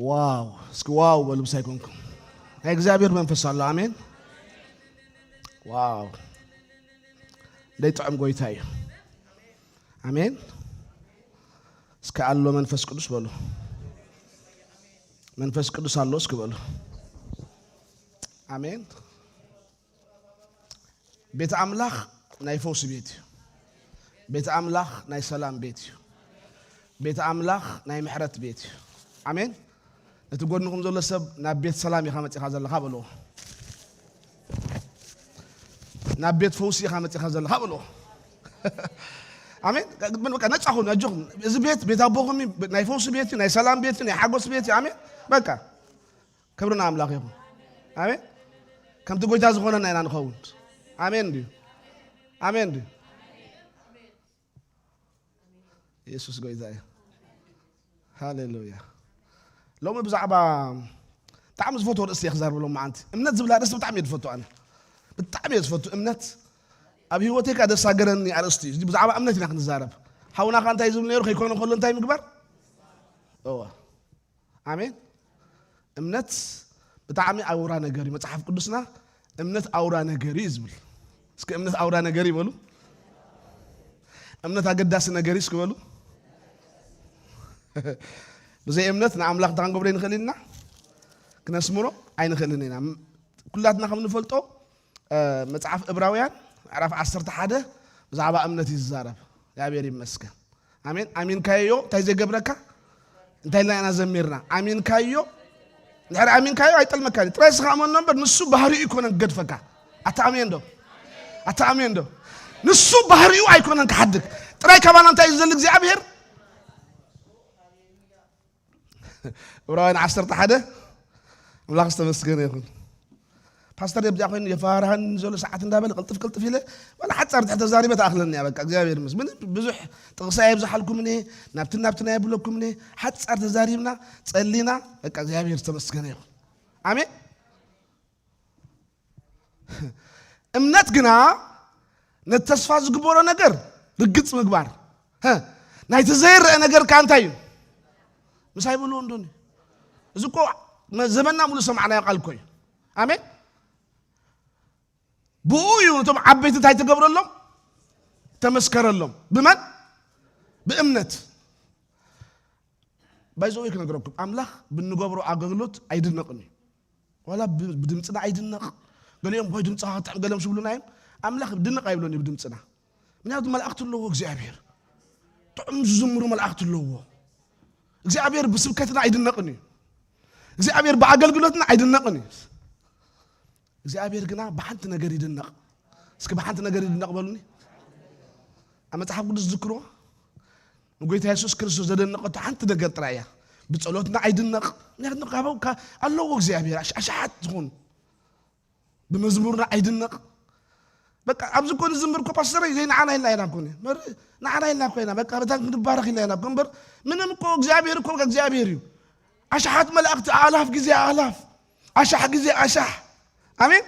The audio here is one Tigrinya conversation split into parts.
ዋው! እስኪ ዋው በሉ፣ ምሳይ ኮንኩም። ናይ እግዚኣብሔር መንፈስ ኣሎ። ኣሜን። ዋው! ደይ ጥዑም ጎይታ እዩ። ኣሜን። እስኪ ኣሎ መንፈስ ቅዱስ በሉ። መንፈስ ቅዱስ ኣሎ እስኪ በሉ። ኣሜን። ቤት ኣምላኽ ናይ ፈውሲ ቤት እዩ። ቤት ኣምላኽ ናይ ሰላም ቤት እዩ። ቤት ኣምላኽ ናይ ምሕረት ቤት እዩ። ኣሜን። ነቲ ጎድንኹም ዘሎ ሰብ ናብ ቤት ሰላም ኢኻ መጺኻ ዘለኻ በልዎ። ናብ ቤት ፈውሲ ኢኻ መጺኻ ዘለኻ በልዎ። ኣሜን። በቃ ነጻ ኹኑ፣ ኣጆኹም። እዚ ቤት ቤት ኣቦኹም እዩ፣ ናይ ፈውሲ ቤት እዩ፣ ናይ ሰላም ቤት እዩ፣ ናይ ሓጎስ ቤት እዩ። ኣሜን። በቃ ክብሪ ንኣምላኽ ይኹን። ኣሜን። ከምቲ ጎይታ ዝኾነና ኢና ንኸውን። ኣሜን ድዩ? ኣሜን ድዩ? የሱስ ጎይታ እዩ። ሃሌሉያ። ሎሚ ብዛዕባ ብጣዕሚ ዝፈትዎ ርእሲ እየ ክዛረብ ሎም መዓንቲ። እምነት ዝብላ ርእሲ ብጣዕሚ እየ ዝፈቱ ኣነ። ብጣዕሚ እየ ዝፈቱ እምነት። ኣብ ህይወተይ ከኣ ደስ ኣገረኒ ኣርእስቲ እዩ። ብዛዕባ እምነት ኢና ክንዛረብ። ሓውና ከኣ እንታይ ዝብል ነይሩ? ከይኮነ ከሎ እንታይ ምግባር? እወ። ኣሜን። እምነት ብጣዕሚ ኣውራ ነገር እዩ። መጽሓፍ ቅዱስና እምነት ኣውራ ነገር እዩ ዝብል። እስኪ እምነት ኣውራ ነገር እዩ በሉ። እምነት ኣገዳሲ ነገር እዩ እስኪ በሉ። ብዘይ እምነት ንኣምላኽ እንታይ ክንገብሮ ኣይንኽእል ኢና? ክነስምሮ ኣይንኽእልን ኢና። ም-፣ ኩላትና ከም ንፈልጦ፣ እ፣ መጽሓፍ ዕብራውያን ምዕራፍ ዓሰርተ ሓደ ብዛዕባ እምነት እዩ ዝዛረብ። እግዚኣብሔር ይመስገን። ኣሜን። ኣሚንካዮ እንታይ ዘይገብረካ? እንታይ ኢልና ኢና ዘሚርና? ኣሚንካዮ፣ እንድሕር ኣሚንካዮ ኣይጠልመካን እዩ። ጥራይ ንስኻ እመኖ እምበር ንሱ ባህሪኡ ኣይኮነን ክገድፈካ። ኣታ ኣሜን ዶ? ኣታ ኣሜን ዶ? ንሱ ባህሪኡ ኣይኮነን ክሓድግ። ጥራይ ካባና እንታይ እዩ ዝደሊ እግዚኣብሔር? ዕብራውያን ዓሰርተ ሓደ። ኣምላኽ ዝተመስገነ ይኹን። ፓስተር ኣብዚኣ ኮይኑ የፈራርሃኒ ዘሎ ሰዓት እንዳበለ ቅልጥፍ ቅልጥፍ ኢለ ዋላ ሓጻር ትሕተ ተዛሪበ ተኣኽለኒ እያ። በቃ እግዚኣብሔር ምስ-፣ ምንም ብዙሕ ጥቕሲ ኣየብዝሓልኩምን እየ፣ ናብትን ናብትን ኣየብለኩምን እየ። ሓጻር ተዛሪብና፣ ጸሊና፣ በቃ እግዚኣብሔር ዝተመስገነ ይኹን። ኣሜን። እምነት ግና ነቲ ተስፋ ዝግበሮ ነገር ርግጽ ምግባር። ሀ፣ ናይቲ ዘይረአ ነገር ከኣ እንታይ እዩ? ምሳይ በልዎ እንዶኒ። እዚ እኮ መ-፣ ዘመንና ሙሉ ሰማዕናዮ ቃል እኮ እዩ። ኣሜን። ብኡ እዩ ነቶም ዓበይቲ እንታይ ተገብረሎም? ተመስከረሎም። ብመን? ብእምነት። ባይዘወይ ክነግረኩም፣ ኣምላኽ ብንገብሮ ኣገልግሎት ኣይድነቕን እዩ። ዋላ ብ-፣ ብድምፅና ኣይድነቕ። ገሊኦም "ወይ ድምፅኻ ጥዑም" ገሊኦም ዝብሉና እዮም። ኣምላኽ ድንቕ ኣይብሎን እዩ ብድምፅና። ምክንያቱ መላእኽቲ ኣለዎ እግዚኣብሔር። ጥዑም ዝዝምሩ መላእኽቲ ኣለዎ። እግዚኣብሔር ብስብከትና ኣይድነቕን እዩ። እግዚኣብሔር ብኣገልግሎትና ኣይድነቕን እዩ። እግዚኣብሔር ግና ብሓንቲ ነገር ይድነቕ። እስኪ ብሓንቲ ነገር ይድነቕ በሉኒ። ኣብ መጽሓፍ ቅዱስ ዝክርዎ ንጎይታ የሱስ ክርስቶስ ዘደነቐቶ ሓንቲ ነገር ጥራይ እያ። ብጸሎትና ኣይድነቕ። ምክንያቱ ካብ፣ ካብ ኣለዎ እግዚኣብሔር ኣሽ-፣ ኣሽሓት ዝኾኑ። ብመዝሙርና ኣይድነቕ። በቃ ኣብዚ እኮ ንዝምር እኮ ፓስተር ዘይንዓና ኢልና ኢና እኮ ኒ-፣ መር-፣ ንዓና ኢልና እኮ ኢና። በቃ በታ ክንባረኽ ኢልና ኢና እኮ እምበር ምንም እኮ እግዚኣብሔር እኮ በቃ እግዚኣብሔር እዩ። ኣሽሓት መላእኽቲ ኣእላፍ ግዜ ኣእላፍ፣ ኣሻሕ ግዜ ኣሻሕ። ኣሜን።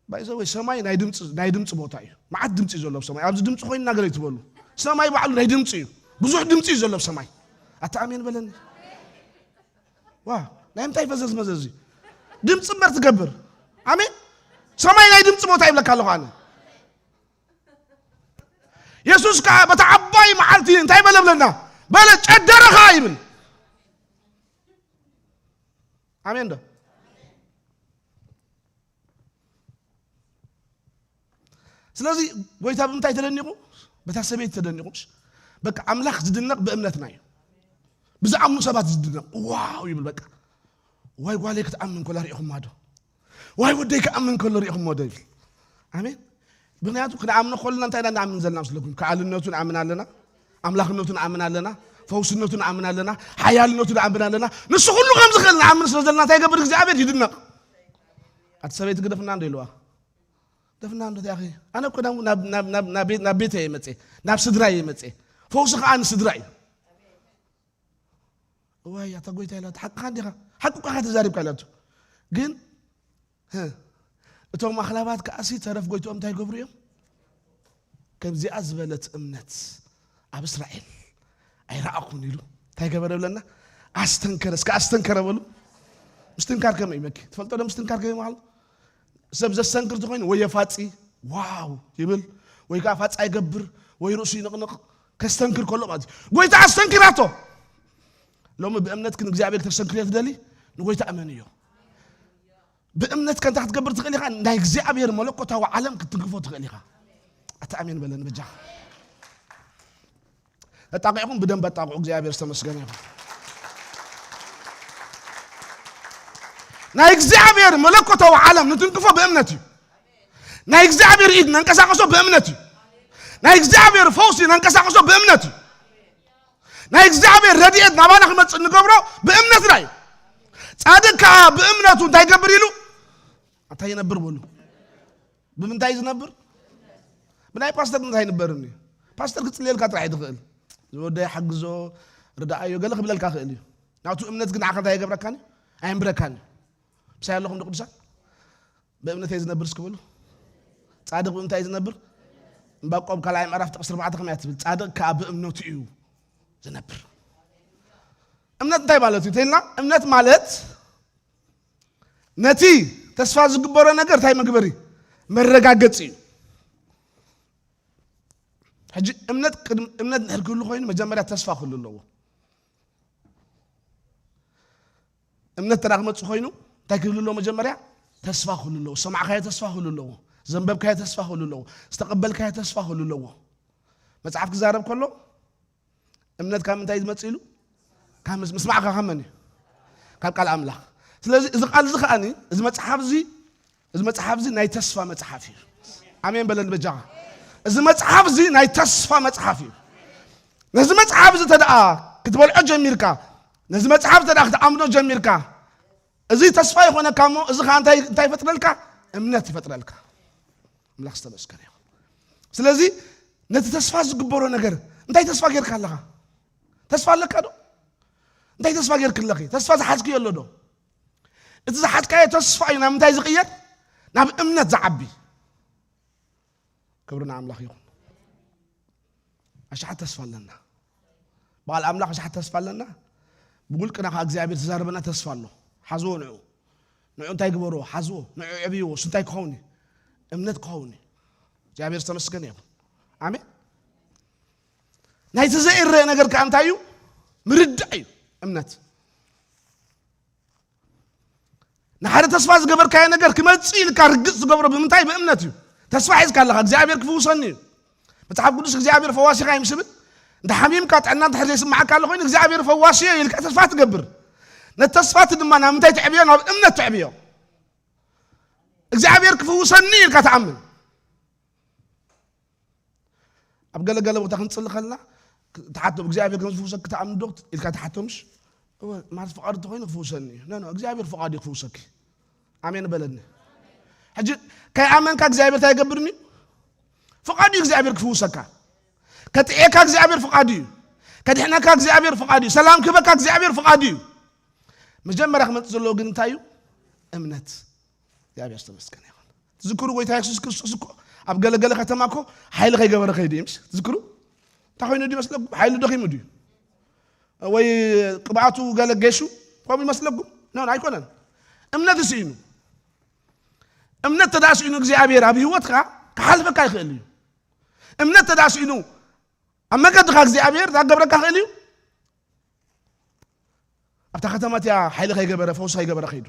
ባይዘወይ ሰማይ ናይ ድምፂ፣ ናይ ድምፂ ቦታ እዩ። መዓት ድምፂ እዩ ዘሎ ኣብ ሰማይ። ኣብዚ ድምፂ ኮይኑ እናገለ ትበሉ። ሰማይ ባዕሉ ናይ ድምፂ እዩ። ብዙሕ ድምፂ እዩ ዘሎ ኣብ ሰማይ። ኣታ ኣሜን በለኒ። ዋ፣ ናይ ምንታይ ፈዘዝ መዘዝ እዩ? ድምፂ እምበር ትገብር። ኣሜን። ሰማይ ናይ ድምፂ ቦታ ይብለካ ኣለኹ ኣነ። የሱስ ከዓ በታ ዓባይ መዓልቲ እንታይ በለ ብለና? በለ ጨደረ ከዓ ይብል። ኣሜን ዶ? ስለዚ ጎይታ ብምንታይ ተደኒቑ? በታ ሰበይቲ ተደኒቑ። በቃ ኣምላኽ ዝድነቕ ብእምነትና እዩ። ብዝኣምኑ ሰባት ዝድነቕ። ዋው ይብል በቃ። ዋይ ጓለይ ክትኣምን ከላ ሪኢኹማ ዶ? ዋይ ወደይ ክኣምን ከሎ ሪኢኹሞ ዶ ይብል። ኣሜን። ምክንያቱ ክንኣምኖ ከለና እንታይ ኢና ንኣምን ዘለና መስለኩም? ከኣልነቱ ንኣምን ኣለና፣ ኣምላኽነቱ ንኣምን ኣለና፣ ፈውስነቱ ንኣምን ኣለና፣ ሓያልነቱ ንኣምን ኣለና። ንሱ ኩሉ ከም ዝኽእል ንኣምን ስለ ዘለና እንታይ ይገብር እግዚኣብሔር? ይድነቕ። ኣቲ ሰበይቲ ግደፍና እንዶ ኢልዋ። ግደፍና እንዶ ያኺ። ኣነ እኮ ናብ፣ ናብ፣ ናብ፣ ናብ፣ ናብ ቤት፣ ናብ ቤት እየ መጽእ፣ ናብ ስድራ እየ መጽእ። ፈውሲ ከዓ ንስድራ እዩ። እዋይ ኣታ ጎይታ ኢላቶ፣ ሓቅኻ እንዲኻ፣ ሓቂ እኳ ኢኻ ተዛሪብካ ኢላቶ። ግን፣ ህ፣ እቶም ኣኽላባት ከኣሲ ተረፍ ጎይትኦም እንታይ ይገብሩ እዮም? ከምዚኣ ዝበለት እምነት ኣብ እስራኤል ኣይረኣኹን ኢሉ እንታይ ገበረ ብለና? ኣስተንከረ። እስከ ኣስተንከረ በሉ። ምስትንካር ከመይ ይመኪ ትፈልጦ ዶ? ምስትንካር ከመይ ማለት ሰብ ዘስተንክር ተኾይኑ ወይ የፋጺ ዋው ይብል ወይ ከዓ ፋጻ ይገብር ወይ ርእሱ ይንቕንቕ ከስተንክር ከሎ ማለት እዩ። ጎይታ ኣስተንኪራቶ። ሎሚ ብእምነት ግን እግዚኣብሔር ተስተንክር ትደሊ ንጎይታ እመን እዮ። ብእምነት ከንታ ክትገብር ትኽእል ኢኻ። ናይ እግዚኣብሔር መለኮታዊ ዓለም ክትንክፎ ትኽእል ኢኻ። ኣታ ኣሜን በለኒ በጃኻ። ተጣቂዕኩም ብደንብ ኣጣቅዑ። እግዚኣብሔር ዝተመስገነ ይኹን። ናይ እግዚኣብሔር መለኮታዊ ዓለም ንትንክፎ ብእምነት እዩ። ናይ እግዚኣብሔር ኢድ ነንቀሳቀሶ ብእምነት እዩ። ናይ እግዚኣብሔር ፈውሲ ነንቀሳቀሶ ብእምነት እዩ። ናይ እግዚኣብሔር ረድኤት ናባና ክመፅእ እንገብሮ ብእምነትና እዩ። ጻድቅ ከዓ ብእምነቱ እንታይ ይገብር ኢሉ ኣታ ይነብር በሉ። ብምንታይ ዝነብር? ብናይ ፓስተር እንታይ ይንበርኒ? ፓስተር ክጽልየልካ ጥራሕ እዩ ትኽእል። ዝወደይ ሓግዞ፣ ርዳኣዮ ገለ ክብለልካ ክእል እዩ። ናቱ እምነት ግን ንዓኻ እንታይ ይገብረካኒ? ኣየንብረካኒ። ምሳይ ኣለኹም ዶ ቅዱሳን? ብእምነት እየ ዝነብር እስኪ በሉ። ጻድቕ ብምንታይ እዩ ዝነብር? ዕንባቆም ካልኣይ ምዕራፍ ጥቕሲ ኣርባዕተ ከመይ እያ ትብል? ጻድቕ ከኣ ብእምነቱ እዩ ዝነብር። እምነት እንታይ ማለት እዩ ተልና? እምነት ማለት ነቲ ተስፋ ዝግበሮ ነገር እንታይ መግበሪ? መረጋገጺ እዩ። ሕጂ እምነት ቅድሚ እምነት እንድሕር ክህሉ ኮይኑ መጀመርያ ተስፋ ክህሉ ኣለዎ። እምነት ተዳ ክመጽእ ኮይኑ እንታይ ክህሉ ኣለዎ? መጀመርያ ተስፋ ክህሉ ኣለዎ። ዝሰማዕካዮ ተስፋ ክህሉ ኣለዎ። ዘንበብካዮ ተስፋ ክህሉ ኣለዎ። ዝተቐበልካዮ ተስፋ ክህሉ ኣለዎ። መጽሓፍ ክዛረብ ከሎ እምነት ካብ ምንታይ ዝመጽእ ኢሉ? ካብ ምስ- ምስማዕካ ካብ መን እዩ? ካብ ቃል ኣምላኽ። ስለዚ እዚ ቃል እዚ ከኣኒ እዚ መጽሓፍ እዚ እዚ መጽሓፍ እዚ ናይ ተስፋ መጽሓፍ እዩ። ኣሜን በለኒ በጃኻ። እዚ መጽሓፍ እዚ ናይ ተስፋ መጽሓፍ እዩ። ነዚ መጽሓፍ እዚ ተደኣ ክትበልዖ ጀሚርካ፣ ነዚ መጽሓፍ ተደኣ ክትኣምኖ ጀሚርካ፣ እዚ ተስፋ ይኾነካ እሞ እዚ ከዓ እንታይ እንታይ ይፈጥረልካ? እምነት ይፈጥረልካ። ኣምላኽ ዝተመስገነ ይኹን። ስለዚ ነቲ ተስፋ ዝግበሮ ነገር እንታይ ተስፋ ጌርካ ኣለኻ? ተስፋ ኣለካ ዶ? እንታይ ተስፋ ጌርክ ኣለኺ? ተስፋ ዝሓዝክዮ ኣሎ ዶ? እቲ ዝሓዝካዮ ተስፋ እዩ ናብ ምንታይ ዝቕየር? ናብ እምነት ዝዓቢ። ክብሪ ንኣምላኽ ይኹን። ኣሽሓት ተስፋ ኣለና። በዓል ኣምላኽ ኣሽሓት ተስፋ ኣለና። ብጉልቅና ከዓ እግዚኣብሔር ዝዛረበና ተስፋ ኣሎ። ሓዝዎ ንዑ። ንዑ እንታይ ግበርዎ? ሓዝዎ። ንዑ ዕብይዎ። እሱ እንታይ ክኸውን እዩ? እምነት ክኸውን እዩ። እግዚኣብሔር ዝተመስገነ ይኹን። ኣሜን። ናይቲ ዘይረአ ነገር ከዓ እንታይ እዩ? ምርዳእ እዩ እምነት። ንሓደ ተስፋ ዝገበርካዮ ነገር ክመጽእ ኢልካ ርግጽ ዝገብሮ ብምንታይ? ብእምነት እዩ። ተስፋ ሒዝካ ኣለኻ እግዚኣብሔር ክፍውሰኒ እዩ። መጽሓፍ ቅዱስ እግዚኣብሔር ፈዋሲኻ እዩ ምስ ዝብል እንተ ሓሚምካ ጥዕና እንድሕር ዘይስምዓካ ኣሎ ኮይኑ እግዚኣብሔር ፈዋሲ እዩ ኢልካ ተስፋ ትገብር። ነቲ ተስፋ እቲ ድማ ናብ ምንታይ ተዕብዮ? ናብ እምነት ተዕብዮ። እግዚኣብሔር ክፍውሰኒ ኢልካ ትኣምን። ኣብ ገለ ገለ ቦታ ክንጽሊ ከለና ትሓቶ እግዚኣብሔር ከም ዝፍውሰኪ ትኣምን ዶ ኢልካ ትሓቶ ምሽ? እወ ማለት ፍቓዱ እንተኾይኑ ክፍውሰኒ እዩ። ኖ ኖ እግዚኣብሔር ፍቓዱ እዩ ክፍውሰኪ። ኣሜን በለኒ። ሕጂ ከይኣመንካ እግዚኣብሔር እንታይ ይገብርኒ? ፍቓዱ እዩ እግዚኣብሔር ክፍውሰካ። ከጥዕየካ እግዚኣብሔር ፍቓዱ እዩ። ከድሕነካ እግዚኣብሔር ፍቓዱ እዩ። ሰላም ክህበካ እግዚኣብሔር ፍቓዱ እዩ። መጀመርያ ክመጽእ ዘለዎ ግን እንታይ እዩ? እምነት። እግዚኣብሔር ዝተመስገነ ይኹን። ትዝክሩ ጎይታ የሱስ ክርስቶስ እኮ ኣብ ገለገለ ከተማ እኮ ሓይሊ ከይገበረ ከይዱ እዩ። ትዝክሩ እንታይ ኮይኑ ድዩ መስለኩም? ሓይሉ ደኺሙ ድዩ? ወይ ቅብኣቱ ገለ ገሹ ከምኡ ይመስለኩም? ኖ ኣይኮነን። እምነት ስኢኑ። እምነት ተዳስኢኑ እግዚኣብሔር ኣብ ህይወትካ ክሓልፈካ ይኽእል እዩ። እምነት ተዳስኢኑ ኣብ መገድኻ እግዚኣብሔር ዳገብረካ ክእል እዩ። ኣብታ ከተማ እቲኣ ሓይሊ ከይገበረ ፈውሲ ከይገበረ ከይዱ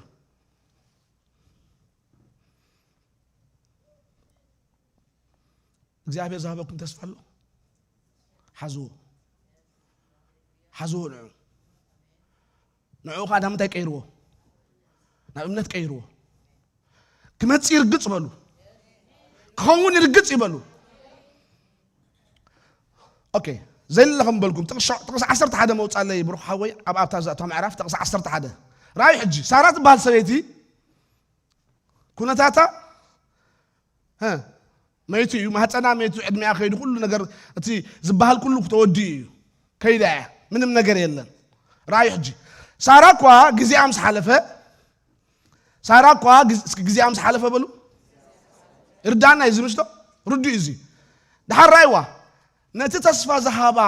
እግዚኣብሔር ዝሃበኩም ተስፋ ኣሎ። ሓዝዎ፣ ሓዝዎ ንዑ። ንዑ ከዓ ናብ ምንታይ ቀይርዎ? ናብ እምነት ቀይርዎ። ክመጽእ ይርግጽ በሉ። ክኸውን ይርግጽ ይበሉ። ኦኬ፣ ዘይለኹም በልኩም ጥቕሲ ዓሰርተ ሓደ መውጻለይ ብሩኽ ሓወይ ኣብ ኣብታ ዛእታ ምዕራፍ ጥቕሲ ዓሰርተ ሓደ ራእይ። ሕጂ ሳራ ትበሃል ሰበይቲ ኩነታታ መይቱ እዩ፣ ማህፀና መይቱ፣ ዕድሚኣ ከይዱ፣ ኩሉ ነገር እቲ ዝበሃል ኩሉ ተወዲኡ እዩ። ከይዳ እያ፣ ምንም ነገር የለን። ራእዩ ሕጂ ሳራ እኳ ግዜኣ ምስ ሓለፈ፣ ሳራ እኳ ግዝ- እስኪ ግዜኣ ምስ ሓለፈ በሉ። ርዳና እዩ ዝምስሎ፣ ርዱ እዩ እዚ። ድሓር ራእይዋ ነቲ ተስፋ ዝሃባ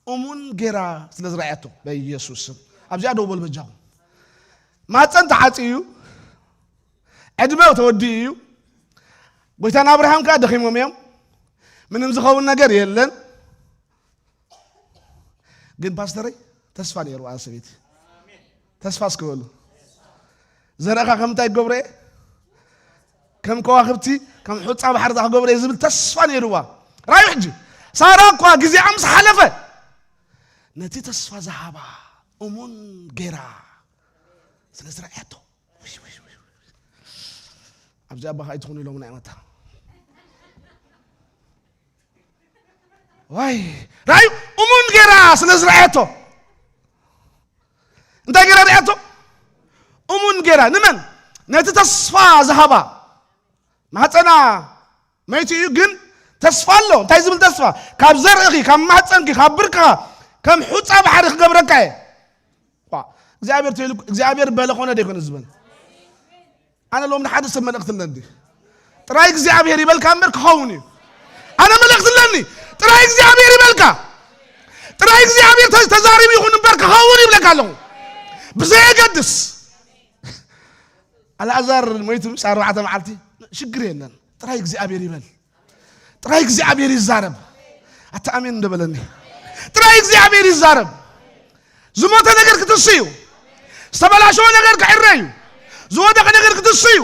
እሙን ጌራ ስለ ዝረኣያቶ በኢየሱስ ስም ኣብዚኣ ደው በሉ በጃኹም። ማፀን ተዓፅዩ እዩ። ዕድመ ተወዲኡ እዩ። ጎይታን ኣብርሃም ከዓ ደኺሞም እዮም። ምንም ዝኸውን ነገር የለን። ግን ፓስተረይ፣ ተስፋ ነይሩ። ኣሰቤት፣ ተስፋ እስኪ በሉ። ዘርእኻ ከም እንታይ ክገብሮ እየ? ከም ከዋኽብቲ፣ ከም ሑፃ ባሕርታት ክገብሮ እየ ዝብል ተስፋ ነይርዋ። ራዩ ሕጂ ሳራ እኳ ግዜኣ ምስ ሓለፈ፣ ነቲ ተስፋ ዝሃባ እሙን ጌራ ስለ ዝረኣየቶ፣ ውይ፣ ውይ፣ ውይ፣ ውይ። ኣብዚ ኣባኻ ኣይትኹኑ ኢሎምና እዮም ኣታ። ዋይ፣ ራዩ እሙን ጌራ ስለ ዝረኣየቶ፣ እንታይ ጌራ ርኣየቶ? እሙን ጌራ። ንመን? ነቲ ተስፋ ዝሃባ። ማህፀና መይቱ እዩ፣ ግን ተስፋ ኣሎ። እንታይ ዝብል ተስፋ? ካብ ዘርእኺ፣ ካብ ማህፀንኪ፣ ካብ ብርክኻ፣ ከም ሑፃ ባሕሪ ክገብረካ እየ። ዋ፣ እግዚኣብሔር ተይሉ፣ እግዚኣብሔር በለ ኾነ ዶ ይኮነ ዝበል? ኣነ ሎም ንሓደ ሰብ መልእኽቲ ኣለኒ። ጥራይ እግዚኣብሔር ይበልካ እምበር ክኸውን እዩ። ኣነ መልእኽቲ ኣለኒ። ጥራይ እግዚኣብሔር ይበልካ። ጥራይ እግዚኣብሔር ተ-፣ ተዛሪቡ ይኹን እምበር ክኸውን ይብለካ ኣለኹ። ብዘየገድስ ኣልኣዛር ሞይቱ ምስ ኣርባዕተ መዓልቲ ሽግር የለን። ጥራይ እግዚኣብሔር ይበል። ጥራይ እግዚኣብሔር ይዛረብ። ኣታ ኣሜን እንደበለኒ። ጥራይ እግዚኣብሔር ይዛረብ። ዝሞተ ነገር ክትስ እዩ። ዝተበላሸወ ነገር ክዕረ እዩ። ዝወደቐ ነገር ክትስ እዩ።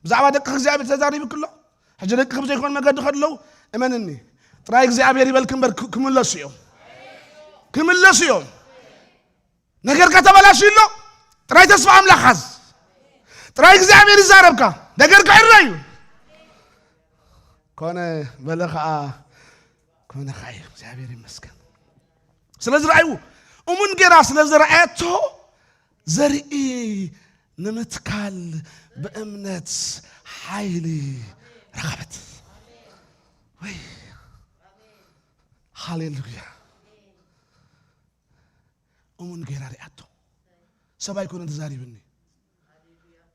ብዛዕባ ደቅኺ እግዚኣብሔር ተዛሪብኪ ኣሎ። ሕጂ ደቅኺ ብዘይኮነ መገዲ ከለዉ እመንኒ። ጥራይ እግዚኣብሔር ይበልኪ እምበር ክ-፣ ክምለሱ እዮም። ክምለሱ እዮም። ነገርካ ተበላሽዩ ኣሎ። ጥራይ ተስፋ ኣምላኽ ሓዝ። ጥራይ እግዚኣብሔር ይዛረብካ። ነገር ክዕረ እዩ። ኮነ በለ ኸዓ ኮነ ኸዓ እዩ። እግዚኣብሔር ይመስገን። ስለ ዝረኣዩ እሙን ጌራ ስለ ዝረኣየቶ ዘርኢ ንምትካል ብእምነት ሓይሊ ረኸበት። ወይ ሃሌሉያ። እሙን ጌራ ሪኣቶ። ሰብ ኣይኮነን ተዛሪብኒ።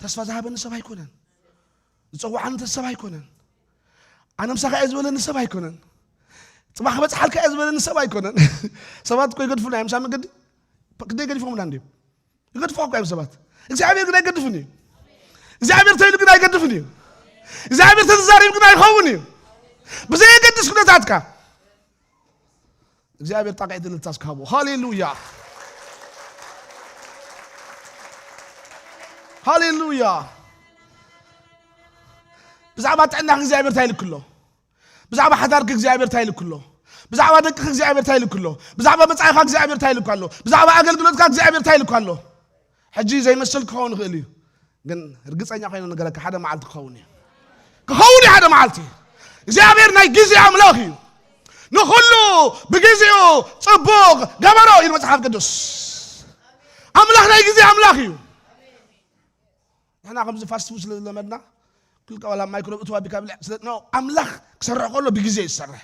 ተስፋ ዝሃበኒ ሰብ ኣይኮነን። ዝጸዋዓኒ ሰብ ኣይኮነን። ኣነ ምሳኻ እየ ዝበለኒ ሰብ ኣይኮነን። ጽባሕ ክበጽሓልካ እየ ዝበለኒ ሰብ ኣይኮነን። ሰባት እኮ ይገድፉና እዮም። ምሳ መገዲ ክንደይ ገዲፎምና እንድዮም። ይገድፉኻ እኮ እዮም ሰባት። እግዚኣብሔር ግን ኣይገድፍን እዩ። እግዚኣብሔር ተይሉ ግን ኣይገድፍን እዩ። እግዚኣብሔር ተተዛሪቡ ግን ኣይኸውን እዩ። ብዘየገድስ ኩነታትካ እግዚኣብሔር ጣቕዒት እልልታ እስካቦ። ሃሌሉያ። ሃሌሉያ። ብዛዕባ ጥዕናኽ እግዚኣብሔር እንታይ ኢልክ ኣሎ? ብዛዕባ ሓዳርክ እግዚኣብሔር እንታይ ኢልክ ኣሎ? ብዛዕባ ደቅኽ እግዚኣብሔር እንታይ ኢልክ ኣሎ? ብዛዕባ መጻኢኻ እግዚኣብሔር እንታይ ኢልክ ኣሎ? ብዛዕባ ኣገልግሎትካ እግዚኣብሔር እንታይ ኢልክ ኣሎ? ሕጂ ዘይመስል ክኸውን ይኽእል እዩ፣ ግን ርግጸኛ ኮይነ ነገረካ፣ ሓደ መዓልቲ ክኸውን እዩ። ክኸውን እዩ ሓደ መዓልቲ። እግዚኣብሔር ናይ ግዜ ኣምላኽ እዩ። ንኹሉ ብግዜኡ ጽቡቕ ገበሮ እዩ መጽሓፍ ቅዱስ። ኣምላኽ ናይ ግዜ ኣምላኽ እዩ። ንሕና ከምዚ ፋስት ፉድ ስለ ዝለመድና፣ ኩልካ ዋላ ማይክሮ እትዋ ቢካ ብልዕ ስለ፣ ኖ፣ ኣምላኽ ክሰርሕ ከሎ ብግዜ ይሰርሕ።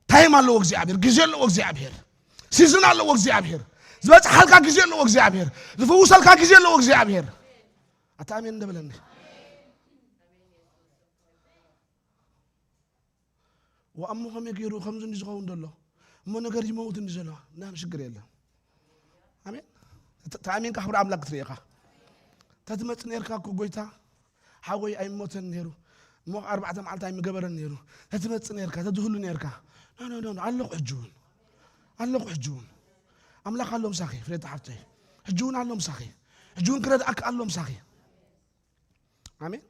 ታይም ኣለዎ እግዚኣብሔር፣ ግዜ ኣለዎ እግዚኣብሔር፣ ሲዝን ኣለዎ እግዚኣብሔር፣ ዝበጽሓልካ ግዜ ኣለዎ እግዚኣብሔር፣ ዝፍውሰልካ ግዜ ኣለዎ እግዚኣብሔር። ኣታ ኣሜን እንደበለኒ። ወኣሞ ከመይ ገይሩ ከምዚ እንዲ ዝኸውን ዘሎ? እሞ ነገር ይመውት እንዲ ዘሎ? ምናምን ሽግር የለን። ኣሜን። ተ-፣ ተኣሚንካ ክብሪ ኣምላክ ክትርኢ ኢኻ። ተትመጽእ ነርካ እኮ ጎይታ፣ ሓወይ ኣይሞተን ነይሩ። እሞ ኣርባዕተ መዓልቲ ኣይምገበረን ነይሩ። ተትመጽእ ነርካ፣ ተትህሉ ነርካ። ኖ፣ ኖ፣ ኖ፣ ኖ፣ ኣለኹ ሕጂ እውን። ኣለኹ ሕጂ እውን። ኣምላኽ ኣሎ ምሳኺ፣ ፍሬታ ሓፍተይ። ሕጂ እውን ኣሎ ምሳኺ። ሕጂ እውን ክረድኣካ ኣሎ ምሳኺ። ኣሜን።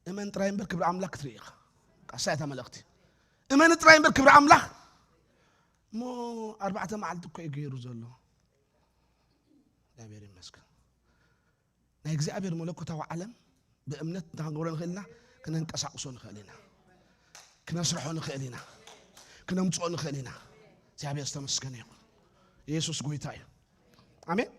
እመን ጥራይ እምበር ክብሪ ኣምላኽ ክትርኢ ኢኻ። ቃሳ እታ መልእኽቲ። እመን ጥራይ እምበር ክብሪ ኣምላኽ። እሞ ኣርባዕተ መዓልቲ እኮ እዩ ገይሩ ዘሎ። እግዚኣብሔር ይመስገን። ናይ እግዚኣብሔር መለኮታዊ ዓለም ብእምነት እንታይ ክንገብሮ ንኽእል ኢና? ክነንቀሳቕሶ ንኽእል ኢና። ክነስርሖ ንኽእል ኢና። ክነምጽኦ ንኽእል ኢና። እግዚኣብሔር ዝተመስገነ ይኹን። ኢየሱስ ጎይታ እዩ። ኣሜን።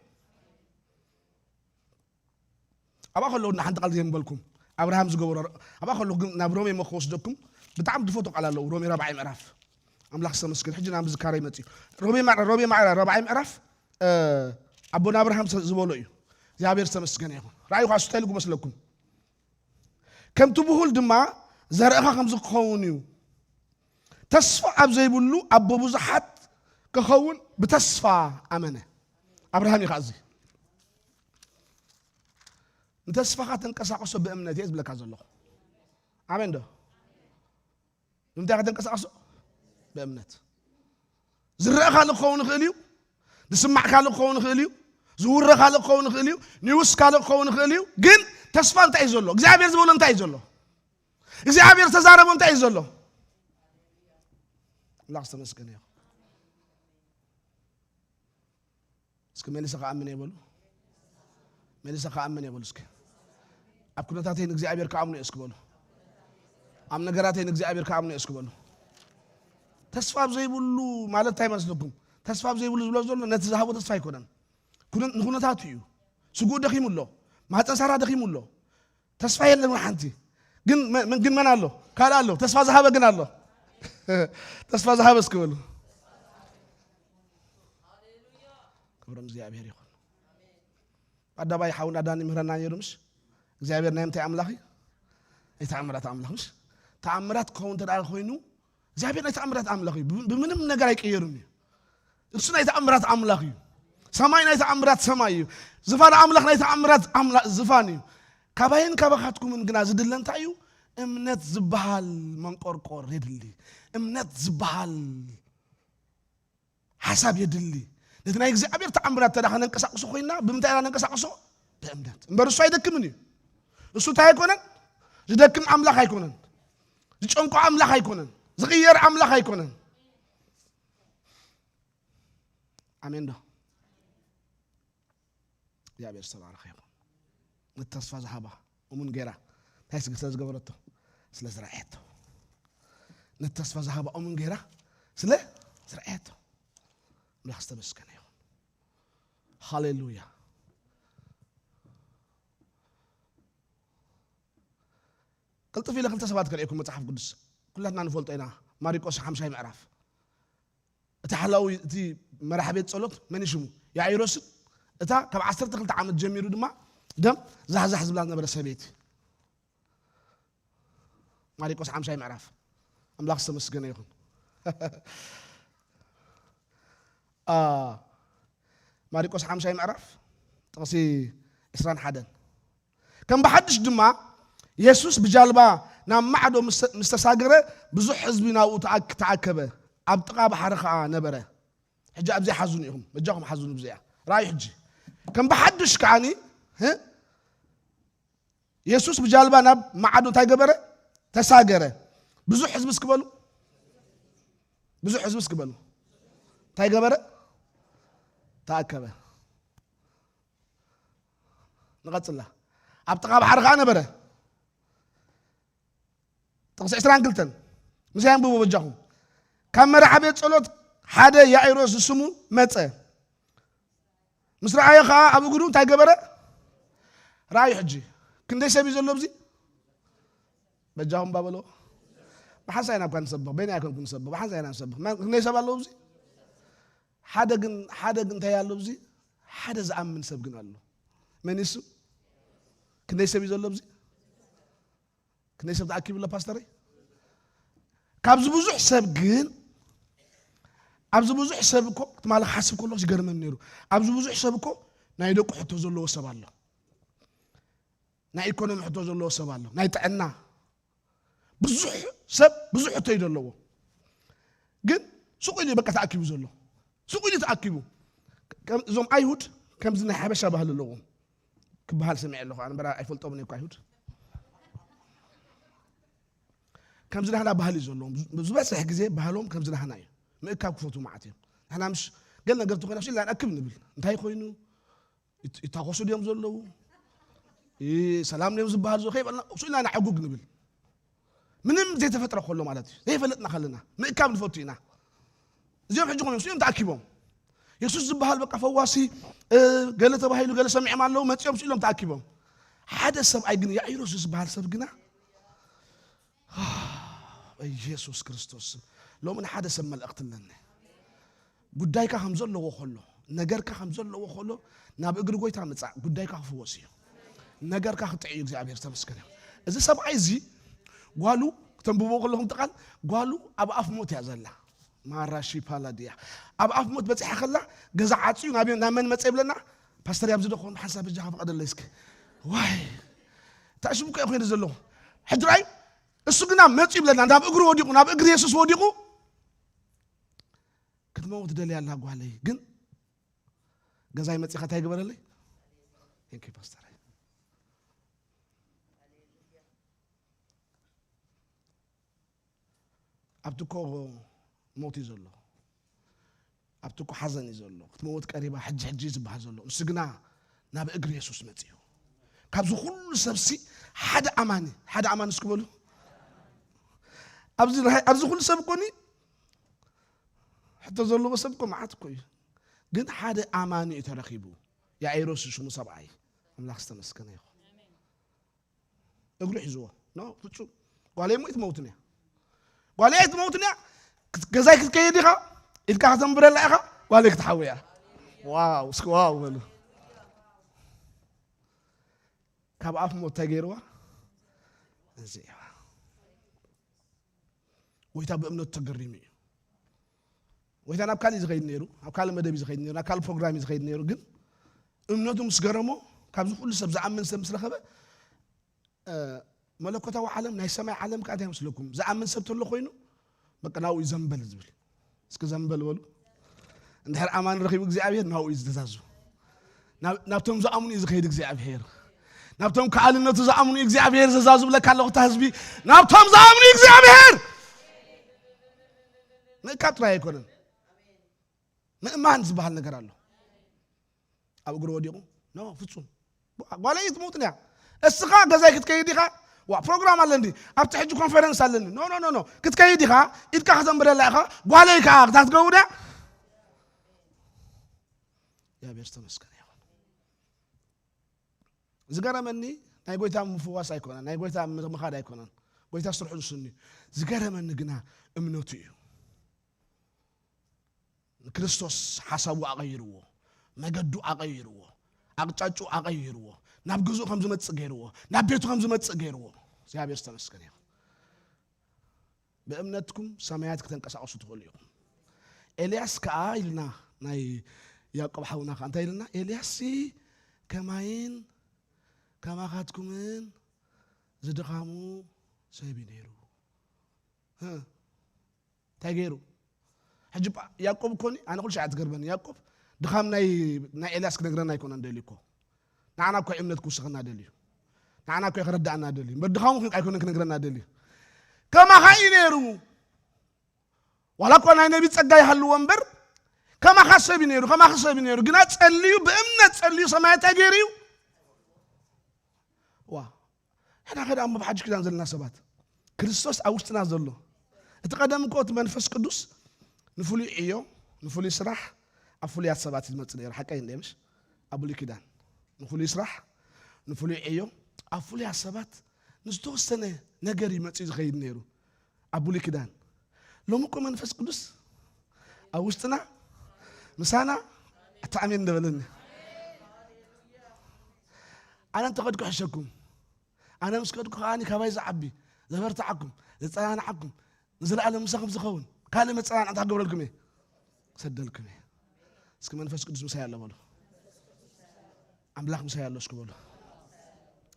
ኣብኣ ከለዉ ንሓንቲ ቃል ዘየንበልኩም ኣብርሃም ዝገበሮ፣ ኣብኣ ከለዉ ግን ናብ ሮሜ እሞ ክወስደኩም ብጣዕሚ ዝፈትዎ ቃል ኣለዉ። ሮሜ ራብዓይ ምዕራፍ። ኣምላኽ ዝተመስገን። ሕጂ ናብ ምዝካረይ መጽዩ። ሮሜ ማዕረ-፣ ሮሜ ማዕረ ራብዓይ ምዕራፍ፣ እ፣ ኣቦና ኣብርሃም ዝ-፣ ዝበሎ እዩ። እግዚኣብሔር ዝተመስገነ ይኹን። ራእዩ ኻሱ እንታይ ኢሉ ክመስለኩም? ከምቲ ብሁል ድማ ዘርእኻ ከምዚ ክኸውን እዩ። ተስፋ ኣብ ዘይብሉ ኣቦ ብዙሓት ክኸውን ብተስፋ ኣመነ። ኣብርሃም እዩ ኸዓ እዚ። ንተስፋኻ ተንቀሳቕሶ ብእምነት እየ ዝብለካ ዘለኹ። ኣሜን ዶ? ንምንታይ ከተንቀሳቕሶ? ብእምነት። ዝረአ ካልእ ክኸውን ይኽእል እዩ። ዝስማዕ ካልእ ክኸውን ይኽእል እዩ። ዝውረ ካልእ ክኸውን ይኽእል እዩ። ኒውስ ካልእ ክኸውን ይኽእል እዩ። ግን ተስፋ እንታይ እዩ ዘሎ? እግዚኣብሔር ዝበሎ እንታይ እዩ ዘሎ? እግዚኣብሔር ዝተዛረቦ እንታይ እዩ ዘሎ? ኣምላኽ ዝተመስገነ ይኹን። እስኪ መሊሰ ከኣምን እየ በሉ። መሊሰ ከኣምን እየ በሉ እስኪ። ኣብ ኩነታተይ ንእግዚኣብሔር ከኣምኖ እየ እስኪ በሉ። ኣብ ነገራተይ ንእግዚኣብሔር ከኣምኖ እየ እስኪ በሉ። ተስፋ ኣብ ዘይብሉ ማለት እንታይ መስለኩም? ተስፋ ኣብ ዘይብሉ ዝብሎ ዘሎ ነቲ ዝሃቦ ተስፋ ኣይኮነን። ኩነ-፣ ንኩነታቱ እዩ። ስግኡ ደኺሙ ኣሎ። ማህፀን ሳራ ደኺሙ ኣሎ። ተስፋ የለን ሓንቲ። ግን መ-፣ ግን መን ኣሎ? ካልእ ኣሎ። ተስፋ ዝሃበ ግን ኣሎ። ተስፋ ዝሃበ እስኪ በሉ። ክብሮም እግዚኣብሔር ይኹን። ኣዳባይ ሓውና ዳኒ ምህረና ነይሩ ምሽ? እግዚኣብሔር ናይ ምንታይ ኣምላኽ እዩ? ናይ ተኣምራት ኣምላኽ ምሽ? ተኣምራት ክኸውን እንተ ደኣ ኮይኑ እግዚኣብሔር ናይ ተኣምራት ኣምላኽ እዩ። ብ-፣ ብምንም ነገር ኣይቀየሩን እዩ። እሱ ናይ ተኣምራት ኣምላኽ እዩ። ሰማይ ናይ ተኣምራት ሰማይ እዩ። ዝፋን ኣምላኽ ናይ ተኣምራት ኣምላኽ ዝፋን እዩ። ካባይን ካባኻትኩምን ግና ዝድለ እንታይ እዩ? እምነት ዝበሃል መንቆርቆር የድሊ። እምነት ዝበሃል ሓሳብ የድሊ። ነቲ ናይ እግዚኣብሔር ተኣምራት እንተ ደኣ ከነንቀሳቕሶ ኮይንና፣ ብምንታይ ኢና ነንቀሳቕሶ? ብእምነት። እምበር እሱ ኣይደክምን እዩ። እሱ እንታይ ኣይኮነን? ዝደክም ኣምላኽ ኣይኮነን። ዝጨንቆ ኣምላኽ ኣይኮነን። ዝቕየር ኣምላኽ ኣይኮነን። ኣሜን ዶ? እግዚኣብሔር ዝተባረኸ ይኹን። ነቲ ተስፋ ዝሃባ እሙን ገይራ እንታይ ስለ ዝገበረቶ? ስለ ዝረኣየቶ። ነቲ ተስፋ ዝሃባ እሙን ገይራ ስለ ዝረኣየቶ። ኣምላኽ ዝተመስገነ ይኹን። ሃሌሉያ። ቅልጥፍ ኢለ ክልተ ሰባት ከርእየኩም መጽሓፍ ቅዱስ። ኩላትና ንፈልጦ ኢና። ማሪቆስ ሓምሻይ ምዕራፍ። እቲ ሓላዊ፣ እቲ መራሕ ቤት ጸሎት መን እዩ ሽሙ? ያኢሮስን እታ ካብ ዓሰርተ ክልተ ዓመት ጀሚሩ ድማ ደም ዛሕዛሕ ዝብላ ዝነበረ ሰበይቲ። ማሪቆስ ሓምሻይ ምዕራፍ። ኣምላኽ ዝተመስገነ ይኹን። አ፣ ማሪቆስ ሓምሻይ ምዕራፍ ጥቕሲ ዕስራን ሓደን። ከም ብሓድሽ ድማ የሱስ ብጃልባ ናብ ማዕዶ ምስ፣ ምስ ተሳገረ፣ ብዙሕ ህዝቢ ናብኡ ተኣክ-፣ ተኣከበ። ኣብ ጥቓ ባሕሪ ኸኣ ነበረ። ሕጂ ኣብዚ ሓዙኒ ኢኹም፣ በጃኹም ሓዙኒ ብዚኣ። ራእዩ ሕጂ። ከም ብሓድሽ ከዓኒ፣ ህ? የሱስ ብጃልባ ናብ ማዕዶ እንታይ ገበረ? ተሳገረ። ብዙሕ ህዝቢ እስኪ በሉ። ብዙሕ ህዝቢ እስኪ በሉ። እንታይ ገበረ? ተኣከበ። ንቐጽላ። ኣብ ጥቓ ባሕሪ ኸዓ ነበረ። ጥቕሲ ዕስራን ክልተን። ምሳይ ኣንብቡ በጃኹም። ካብ መርዓ ቤት ጸሎት ሓደ ያኢሮስ ዝስሙ መጸ። ምስ ረኣዮ ኸዓ ኣብ እግሩ እንታይ ገበረ? ረኣዩ ሕጂ። ክንደይ ሰብ እዩ ዘሎ ኣብዚ? በጃኹም ባበሎ። ብሓንሳእና እኳ ንሰብኽ፣ በይና ኣይኮንኩ ንሰብኽ፣ ብሓንሳእና ንሰብኽ። መን-፣ ክንደይ ሰብ ኣሎ ኣብዚ? ሓደ ግን፣ ሓደ ግን እንታይ ኣሎ ኣብዚ? ሓደ ዝኣምን ሰብ ግን ኣሎ። መን እዩ እሱ? ክንደይ ሰብ እዩ ዘሎ ኣብዚ? ክንደይ ሰብ ተኣኪቡ ኣሎ ፓስተረይ? ካብዚ ብዙሕ ሰብ ግን፣ ኣብዚ ብዙሕ ሰብ እኮ፣ ትማሊ ክሓስብ ከለኹ ይገርመኒ ነይሩ። ኣብዚ ብዙሕ ሰብ እኮ ናይ ደቁ ሕቶ ዘለዎ ሰብ ኣሎ። ናይ ኢኮኖሚ ሕቶ ዘለዎ ሰብ ኣሎ። ናይ ጥዕና። ብዙሕ ሰብ ብዙሕ ሕቶ እዩ ዘለዎ። ግን ሱቕ ኢሉ እዩ በቃ ተኣኪቡ ዘሎ። ሱቕ ኢሉ ተኣኪቡ። ከም እዞም ኣይሁድ ከምዚ ናይ ሓበሻ ባህሊ ኣለዎም። ክበሃል ሰሚዐ ኣለኹ። ኣነ እምበር ኣይፈልጦምን እየ እኮ ኣይሁድ። ከምዚ ናህና ባህሊ እዩ ዘለዎም። ብዙ-፣ ዝበዝሕ ግዜ ባህሎም ከምዚ ናህና እዩ። ምእካብ ክፈትዉ መዓት እዮም። ንሕና ምሽ ገለ ነገር ተኾይና፣ "እሺ፣ ኢልና ንኣክብ" ንብል። እንታይ ኮይኑ? ይት-፣ ይታኾሱ ድዮም ዘለዉ? ይ-፣ ሰላም ድዮም ዝበሃል? ከይበልና፣ "እሺ፣ ኢልና ንዓጉግ" ንብል። ምንም ዘይተፈጥረ ከሎ ማለት እዩ። ዘይፈለጥና ከለና፣ ምእካብ ንፈቱ ኢና። እዚኦም ሕጂ ኮይኖም፣ እዚኦም ተኣኪቦም። የሱስ ዝበሃል በቃ ፈዋሲ፣ እ፣ ገለ ተባሂሉ፣ ገለ ሰሚዖም ኣለዉ፣ መጺኦም ስኢሎም ተኣኪቦም። ሓደ ሰብኣይ ግን ያኢሮስ ዝበሃል ሰብ ግና፣ በኢየሱስ ክርስቶስ ስም፣ ሎሚ ንሓደ ሰብ መልእኽቲ ኣለኒ። ጉዳይካ ከም ዘለዎ ከሎ፣ ነገርካ ከም ዘለዎ ከሎ፣ ናብ እግሪ ጎይታ ምጻእ፣ ጉዳይካ ክፍወስ እዩ። ነገርካ ክጥዕ እዩ። እግዚኣብሔር ዝተመስገነ ይሁን። እዚ ሰብኣይ እዚ ጓሉ ተንብቦ ከለኹም ትቃል ጓሉ ኣብ ኣፍ ሞት እያ ዘላ። ማራ ሺፓላ ድያ ኣብ ኣፍ ሞት በፂሓ ከላ ገዛ ዓፅዩ ናብ ናብ መን መፀ ይብለና? ፓስተር፣ ኣብዚ ዶ ክኾን ሓንሳብ በጃኻ ፍቐደለይ እስኪ። ዋይ፣ እንታይ ሽም እኮ እየ ኮይነ ዘለኹ? ሕድራይ እሱ ግና መፁ ይብለና። ናብ እግሩ ወዲቑ፣ ናብ እግሪ የሱስ ወዲቑ። ክትመውት ደልያ ኣላ ጓለይ፣ ግን ገዛይ መፂኻ እንታይ ግበረለይ? ቴንክ ዩ ፓስተር። ኣብቲ እኮ ሞት እዩ ዘሎ። ኣብቲ እኮ ሓዘን እዩ ዘሎ። ክትመውት ቀሪባ ሕጂ ሕጂ እዩ ዝበሃል ዘሎ። ንሱ ግና ናብ እግሪ የሱስ መጺኡ። ካብዚ ኩሉ ሰብሲ ሓደ ኣማኒ፣ ሓደ ኣማኒ እስኪ በሉ። ኣብዚ ናይ- ኣብዚ ኩሉ ሰብ እኮ ኒ ሕቶ ዘለዎ ሰብ እኮ መዓት እኮ እዩ። ግን ሓደ ኣማኒ እዩ ተረኺቡ። ያኢሮስ ሽሙ ሰብኣይ። ኣምላኽ ዝተመስገነ ይኹን። እግሩ ሒዝዎ። ኖ፣ ፍጹም። ጓለይ እሞ ኣይትመውትን እያ። ጓለይ ኣይትመውትን እያ። ክት- ገዛይ ክትከይድ ኢኻ፣ ኢድካ ከተንብረላ ኢኻ፣ ጓለይ ክትሓዊ እያ። ዋው፣ እስኪ ዋው በሉ። ካብ ኣፍ ሞት እንታይ ገይርዋ? እዚ እያ። ጎይታ ብእምነቱ ተገሪሙ እዩ። ጎይታ ናብ ካልእ እዩ ዝኸይድ ነይሩ፣ ኣብ ካልእ መደብ እዩ ዝኸይድ ነይሩ፣ ናብ ካልእ ፕሮግራም እዩ ዝኸይድ ነይሩ። ግን እምነቱ ምስ ገረሞ፣ ካብዚ ኩሉ ሰብ ዝኣምን ሰብ ምስ ረኸበ፣ እ፣ መለኮታዊ ዓለም፣ ናይ ሰማይ ዓለም ከኣ እንታይ ይመስለኩም? ዝኣምን ሰብ ተሎ ኮይኑ፣ በቃ ናብኡ እዩ ዘንበል ዝብል። እስኪ ዘንበል በሉ። እንድሕር ኣማኒ ረኺቡ እግዚኣብሔር፣ ናብኡ እዩ ዝተዛዙ። ናብ- ናብቶም ዝኣምኑ እዩ ዝኸይድ እግዚኣብሔር። ናብቶም ከኣልነቱ ዝኣምኑ እዩ እግዚኣብሔር ዘዛዙ ብለካ ኣለኹ። እታ ህዝቢ፣ ናብቶም ዝኣምኑ እዩ እግዚኣብሔር። ምእካብ ጥራይ ኣይኮነን። ምእማን ዝበሃል ነገር ኣሎ። ኣብ እግሩ ወዲቑ፣ ኖ፣ ፍጹም። ጓለይ ትሞትን እያ። እስኻ ገዛይ ክትከይድ ኢኻ? ዋ፣ ፕሮግራም ኣለኒ፣ ኣብቲ ሕጂ ኮንፈረንስ ኣለኒ። ኖ፣ ኖ፣ ኖ፣ ኖ። ክትከይድ ኢኻ? ኢድካ ከተንብረላ ኢኻ? ጓለይ ከኣ ክታ ትገብር እያ? እግዚኣብሔር ዝተመስገነ ይኹን። ዝገረመኒ ናይ ጎይታ ምፍዋስ ኣይኮነን፣ ናይ ጎይታ ምኻድ ኣይኮነን። ጎይታ ስርሑ ንስኒ። ዝገረመኒ ግና እምነቱ እዩ። ንክርስቶስ ሓሳቡ ኣቐይርዎ፣ መገዱ ኣቐይርዎ፣ ኣቕጫጩ ኣቐይርዎ፣ ናብ ገዝኡ ከም ዝመጽእ ገይርዎ፣ ናብ ቤቱ ከም ዝመጽእ ገይርዎ። እግዚኣብሔር ዝተመስገነ ይኹን። ብእምነትኩም ሰማያት ክተንቀሳቐሱ ትኽእሉ ኢኹም። ኤልያስ ከኣ ኢልና፣ ናይ ያዕቆብ ሓውና ከኣ እንታይ ኢልና? ኤልያስሲ ከማይን ከማኻትኩምን ዝድኻሙ ሰብ እዩ ነይሩ። እ፣ እንታይ ገይሩ? ሕጂ ጳ-፣ ያዕቆብ እኮ ኒ-፣ ኣነ ኩሉ ሻዕ ትገርመኒ። ያዕቆብ ድኻም ናይ፣ ናይ ኤልያስ ክነግረና ኣይኮነን ደልዩ እኮ። ንዓና እኮ እምነት ክውስኸና ደልዩ። ንዓና እኮ ከረዳእና ደልዩ። እምበር ድኻሙ ኣይኮነን ክነግረና ደልዩ። ከማኻ እዩ ነይሩ። ዋላ እኳ ናይ ነቢ ጸጋ ይሃልዎ እምበር፣ ከማኻ ሰብ እዩ ነይሩ፣ ከማኻ ሰብ እዩ ነይሩ። ግና ጸልዩ፣ ብእምነት ጸልዩ፣ ሰማይ እንታይ ገይሩ እዩ? ዋ፣ ሕና ኸ ደኣ እሞ ብሓድሽ ኪዳን ዘለና ሰባት፣ ክርስቶስ ኣብ ውሽጥና ዘሎ፣ እቲ ቀደም እኮ እቲ መንፈስ ቅዱስ ንፍሉይ ዕዮ፣ ንፍሉይ ስራሕ፣ ኣብ ፍሉያት ሰባት እዩ ዝመጽእ ነይሩ። ሓቀይ እንደ ምሽ? ኣብ ብሉይ ኪዳን ንፍሉይ ስራሕ፣ ንፍሉይ ዕዮ፣ ኣብ ፍሉያት ሰባት ንዝተወሰነ ነገር እዩ መጺኡ ዝኸይድ ነይሩ። ኣብ ብሉይ ኪዳን። ሎሚ እኮ መንፈስ ቅዱስ ኣብ ውሽጥና፣ ምሳና፣ ኣታ ኣሜን እንደበለኒ። ኣነ እንተኸድኩ ሕሸኩም። ኣነ ምስ ከድኩ ከኣ ካባይ ዝዓቢ፣ ዘበርትዓኩም፣ ዘጸናንዓኩም፣ ንዘለኣለም ምሳኹም ዝኸውን ካልእ መጸናንዕታ ክገብረልኩም እየ። ክሰደልኩም እየ። እስኪ መንፈስ ቅዱስ ምሳይ ኣሎ በሉ። ኣምላኽ ምሳይ ኣሎ እስኪ በሉ።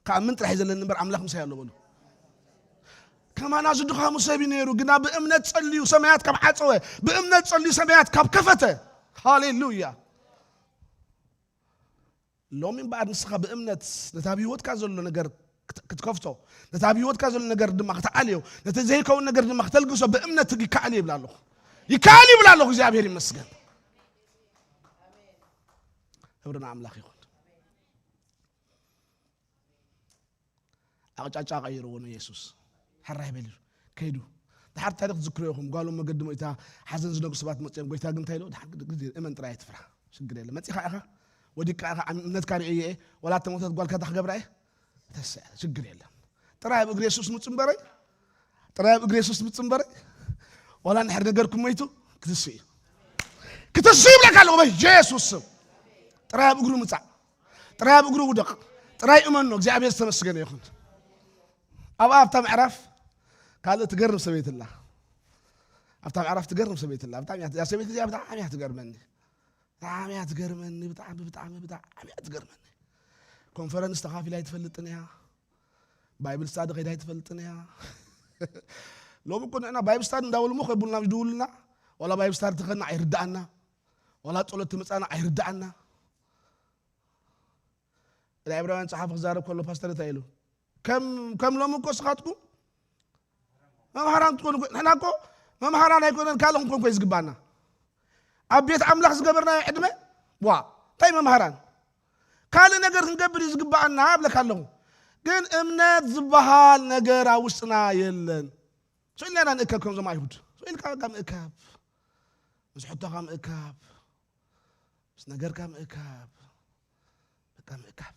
ከኣምን ጥራሕ እዩ ዘለኒ እምበር ኣምላኽ ምሳይ ኣሎ በሉ። ከማና ዝድኻሙ ሰብ እዩ ነይሩ፣ ግና ብእምነት ጸልዩ ሰማያት ካብ ዓጸወ፣ ብእምነት ጸልዩ ሰማያት ካብ ከፈተ። ሃሌሉያ። ሎሚ እምበኣር ንስኻ ብእምነት ነቲ ኣብ ህይወትካ ዘሎ ነገር ክት-፣ ክትከፍቶ፣ ነቲ ኣብ ህይወትካ ዘሎ ነገር ድማ ክትዓልዮ፣ ነቲ ዘይከውን ነገር ድማ ክተልግሶ ብእምነት ይከኣል ይብል ኣለኹ። ይከኣል ይብል ኣለኹ። እግዚኣብሔር ይመስገን። ክብሪ ንኣምላኽ ይኹን። ኣቕጫጫ ቀይርዎ ንየሱስ። ሕራይ በል ኢሉ ከይዱ። ድሓር ታሪኽ ትዝክሩ ኢኹም። ጓሎም መገዲ ሞይታ፣ ሓዘን ዝነግሩ ሰባት መፅዮም። ጎይታ ግን እንታይ ኢሉ? ድሓር ግዜ እመን ጥራይ ኣይትፍራ። ሽግር የለ። መፂኻ ኢኻ፣ ወዲቕካ ኢኻ፣ ዓም-፣ እምነትካ ርእየ እየ። ዋላ እተሞተት ጓልካ እታ ክገብራ እየ። ተስዕ፣ ሽግር የለን። ጥራይ ኣብ እግሪ የሱስ ምፁ እምበረይ። ጥራይ ኣብ እግሪ የሱስ ምፁ እምበረይ። ዋላ እንድሕር ነገርኩም ሞይቱ፣ ክትስእ እዩ። ክትስእ ይብለካ ኣለኹ በየሱስ ስም። ጥራይ ኣብ እግሩ ምፃእ። ጥራይ ኣብ እግሩ ውደቕ። ጥራይ እመኖ። እግዚኣብሔር ዝተመስገነ ይኹን። ኣብ ኣብታ ምዕራፍ ካልእ ትገርም ሰበይቲ ኣላ። ኣብታ ምዕራፍ ትገርም ሰበይቲ ኣላ። ብጣዕሚ እያ፣ እዛ ሰበይቲ እዚኣ ብጣዕሚ እያ ትገርመኒ። ብጣዕሚ እያ ትገርመኒ፣ ብጣዕሚ፣ ብጣዕሚ፣ ብጣዕሚ እያ ትገርመኒ። ኮንፈረንስ ተኻፊላ ኣይትፈልጥን እያ። ባይብል ስታዲ ከይዳ ኣይትፈልጥን እያ። ሎሚ እኮ ንሕና ባይብል ስታዲ እንዳበሉ እሞ ከቡልና ይድውሉና። ዋላ ባይብል ስታዲ ተኸና ኣይርድኣና። ዋላ ጸሎት ትመጻና ኣይርድኣና። ናይ ዕብራውያን ጸሓፊ ክዛረብ ከሎ ፓስተር እንታይ ኢሉ? ከም፣ ከም ሎሚ እኮ ስኻትኩም መምሃራን ትኮኑ እኮ፣ ንሕና እኮ መምሃራን ኣይኮነን፣ ካልእ ክንኮን እኮ እዩ ዝግባና። ኣብ ቤት ኣምላኽ ዝገበርናዮ ዕድመ፣ ዋ፣ እንታይ መምሃራን? ካልእ ነገር ክንገብር እዩ ዝግባኣና እብለካ ኣለኹ። ግን እምነት ዝበሃል ነገር ኣብ ውሽጥና የለን። ስኢልና ኢና ንእከብ ከምዞም ኣይሁድ። ስኢልካ በቃ ምእካብ። ምስ ሕቶኻ ምእካብ። ምስ ነገርካ ምእካብ። በቃ ምእካብ።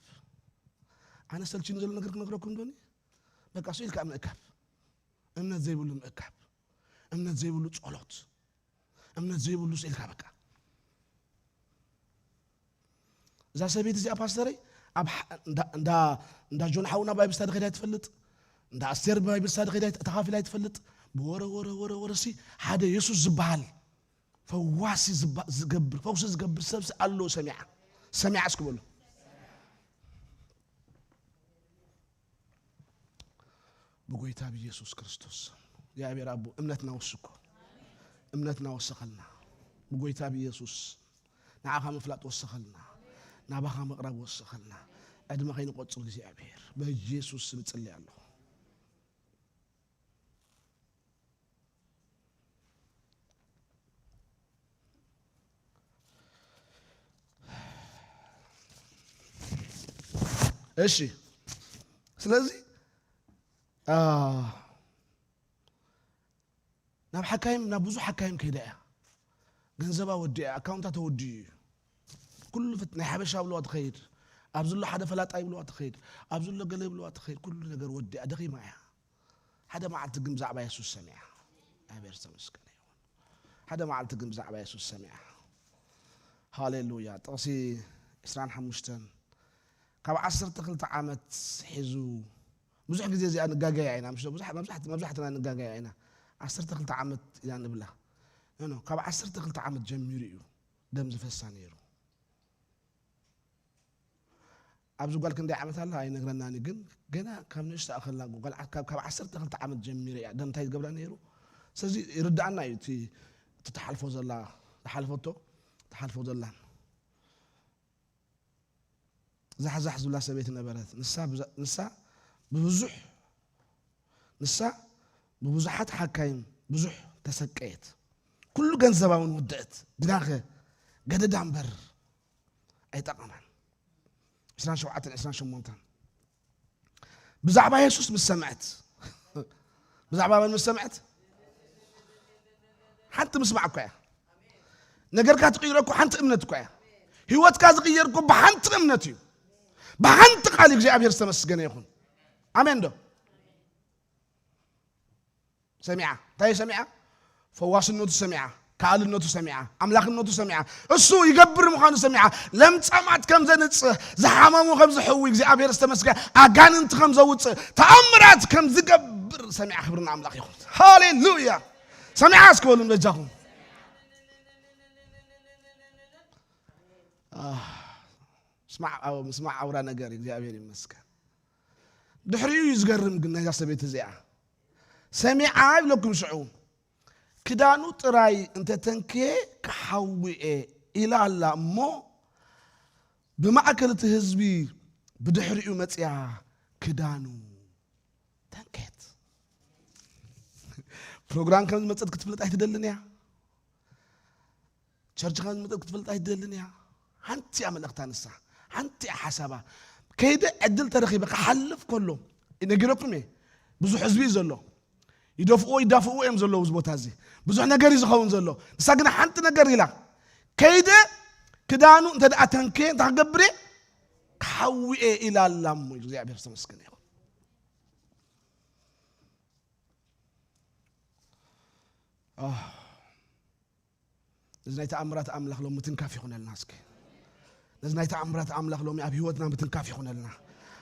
ኣነ ሰልችኒ ዘሎ ነገር ክነግረኩም ዶኒ? በቃ ስኢልካ ምእካብ። እምነት ዘይብሉ ምእካብ። እምነት ዘይብሉ ጸሎት። እምነት ዘይብሉ ስኢልካ በቃ። እዛ ሰበይቲ እዚኣ ፓስተረይ ኣብ ሓ-፣ እንዳ፣ እንዳ፣ እንዳ ጆን ሓውና ባይብል ስታዲ ከይዳ ትፈልጥ፣ እንዳ ኣስቴር ባይብል ስታዲ ከይዳ ተኻፊላ ትፈልጥ። ብወረ፣ ወረ፣ ወረ፣ ወረ ሲ ሓደ የሱስ ዝበሃል ፈዋሲ ዝባ-፣ ዝገብር፣ ፈውሲ ዝገብር ሰብ ሲ ኣሎ ሰሚዓ። ሰሚዓ እስኪ በሉ። ብጎይታ ብኢየሱስ ክርስቶስ ስም። እግዚኣብሔር ኣቦ እምነትና ወስኮ። እምነትና ወሰኸልና። ብጎይታ ብኢየሱስ ንዓኻ ምፍላጥ ወሰኸልና። ናባኻ ምቕራብ ወሰኸልና። ዕድመ ከይንቆጽር እግዚኣብሔር። በኢየሱስ ስም እጽልይ ኣለኹ። እሺ፣ ስለዚ፣ አ፣ ናብ ሓካይም፣ ናብ ብዙሕ ሓካይም ከይዳ እያ። ገንዘባ ወዲኣ፣ ኣካውንታ ተወዲኡ እዩ። ኩሉ ፍት-፣ ናይ ሓበሻ ብለዋ ትኸይድ። ኣብ ዘሎ ሓደ ፈላጣይ ብለዋ ትኸይድ። ኣብ ዘሎ ገለ ብለዋ ትኸይድ። ኩሉ ነገር ወዲኣ፣ ደኺማ እያ። ሓደ መዓልቲ ግን ብዛዕባ የሱስ ሰሚዓ። እግዚኣብሔር ዝተመስገነ ይኹን። ሓደ መዓልቲ ግን ብዛዕባ የሱስ ሰሚዓ። ሃሌሉያ። ጥቕሲ ዕስራን ሓሙሽተን፣ ካብ ዓሰርተ ክልተ ዓመት ሒዙ፣ ብዙሕ ግዜ እዚኣ ንጋገያ ኢና፣ ምሽ ዶ? ብዙሕ፣ መብዛሕት-፣ መብዛሕትና ንጋገያ ኢና። ዓሰርተ ክልተ ዓመት ኢና ንብላ። ኖ፣ ኖ፣ ካብ ዓሰርተ ክልተ ዓመት ጀሚሩ እዩ ደም ዝፈሳ ነይሩ። ኣብዚ ጓል ክንደይ ዓመት ኣላ ኣይነግረናን እዩ፣ ግን ገና ካብ ንእሽቶ ኣኸልና ጓል ዓ-፣ ካብ፣ ካብ ዓሰርተ ክልተ ዓመት ጀሚሩ እያ ደም እንታይ ዝገብራ ነይሩ። ስለዚ ይርድኣና እዩ እቲ፣ እቲ ትሓልፎ ዘላ፣ ዝሓልፈቶ፣ ትሓልፎ ዘላን። ዛሕዛሕ ዝብላ ሰበይቲ ነበረት። ንሳ ብዛ-፣ ንሳ ብብዙሕ፣ ንሳ ብብዙሓት ሓካይም ብዙሕ ተሰቀየት። ኩሉ ገንዘባ እውን ወደአት። ግናኸ ገደዳ እምበር ኣይጠቐማን። ዕስራን ሸውዓተን ዕስራን ሸሞንተን። ብዛዕባ የሱስ ምስ ሰምዐት፣ ብዛዕባ መን ምስ ሰምዐት? ሓንቲ ምስማዕ እኳ እያ። ነገርካ ትቕይሮ እኮ ሓንቲ እምነት እኳ እያ። ህይወትካ ዝቕየር እኮ ብሓንቲ እምነት እዩ። ብሓንቲ ቃል እግዚኣብሔር ዝተመስገነ ይኹን። ኣሜን ዶ? ሰሚዓ። እንታይ ሰሚዓ? ፈዋስነቱ ሰሚዓ፣ ከኣልነቱ ሰሚዓ፣ ኣምላኽነቱ ሰሚዓ፣ እሱ ይገብር ምዃኑ ሰሚዓ፣ ለምጻማት ከም ዘንጽህ፣ ዝሓመሙ ከም ዝሕዊ፣ እግዚኣብሔር ዝተመስገ፣ ኣጋንንቲ ከም ዘውጽእ፣ ተኣምራት ከም ዝገብር ሰሚዓ። ክብሪ ንኣምላኽ ይኹን። ሃሌሉያ። ሰሚዓ እስኪ በሉ በጃኹም። ኣህ፣ ምስማዕ፣ ኣው-፣ ምስማዕ ኣውራ ነገር፣ እግዚኣብሔር ይመስገን። ድሕሪኡ እዩ ዝገርም ግን ናይዛ ሰበይቲ እዚኣ። ሰሚዓ ይብለኩም ሽዑ፣ ክዳኑ ጥራይ እንተተንክየ ክሓዊ እየ ኢላ ኣላ እሞ፣ ብማእከል እቲ ህዝቢ ብድሕሪኡ መጽያ ክዳኑ ተንከየት። ፕሮግራም ከም ዝመጸት ክትፍለጥ ኣይትደልን እያ። ቸርች ከም ዝመጸት ክትፍለጥ ኣይትደልን እያ። ሓንቲ እያ መልእኽታ ንሳ። ሓንቲ እያ ሓሳባ። ከይደ ዕድል ተረኺበ ክሓልፍ ከሎ፣ ነጊረኩም እየ። ብዙሕ ህዝቢ እዩ ዘሎ። ይደፍእዎ፣ ይዳፍእዎ እዮም ዘለዉ እዚ ቦታ እዚ። ብዙሕ ነገር እዩ ዝኸውን ዘሎ። ንሳ ግን ሓንቲ ነገር ኢላ፣ ከይደ ክዳኑ እንተ ደኣ ተንክየ፣ እንታይ ክገብር እየ? ክሓዊ እየ ኢላ ኣላ እሞ፣ እግዚኣብሔር ዝተመስገነ ይኹን። ኣህ። ነዚ ናይ ተኣምራት ኣምላኽ ሎሚ ምትንካፍ ይኹነልና እስኪ። ነዚ ናይ ተኣምራት ኣምላኽ ሎሚ ኣብ ህይወትና ምትንካፍ ይኹነልና።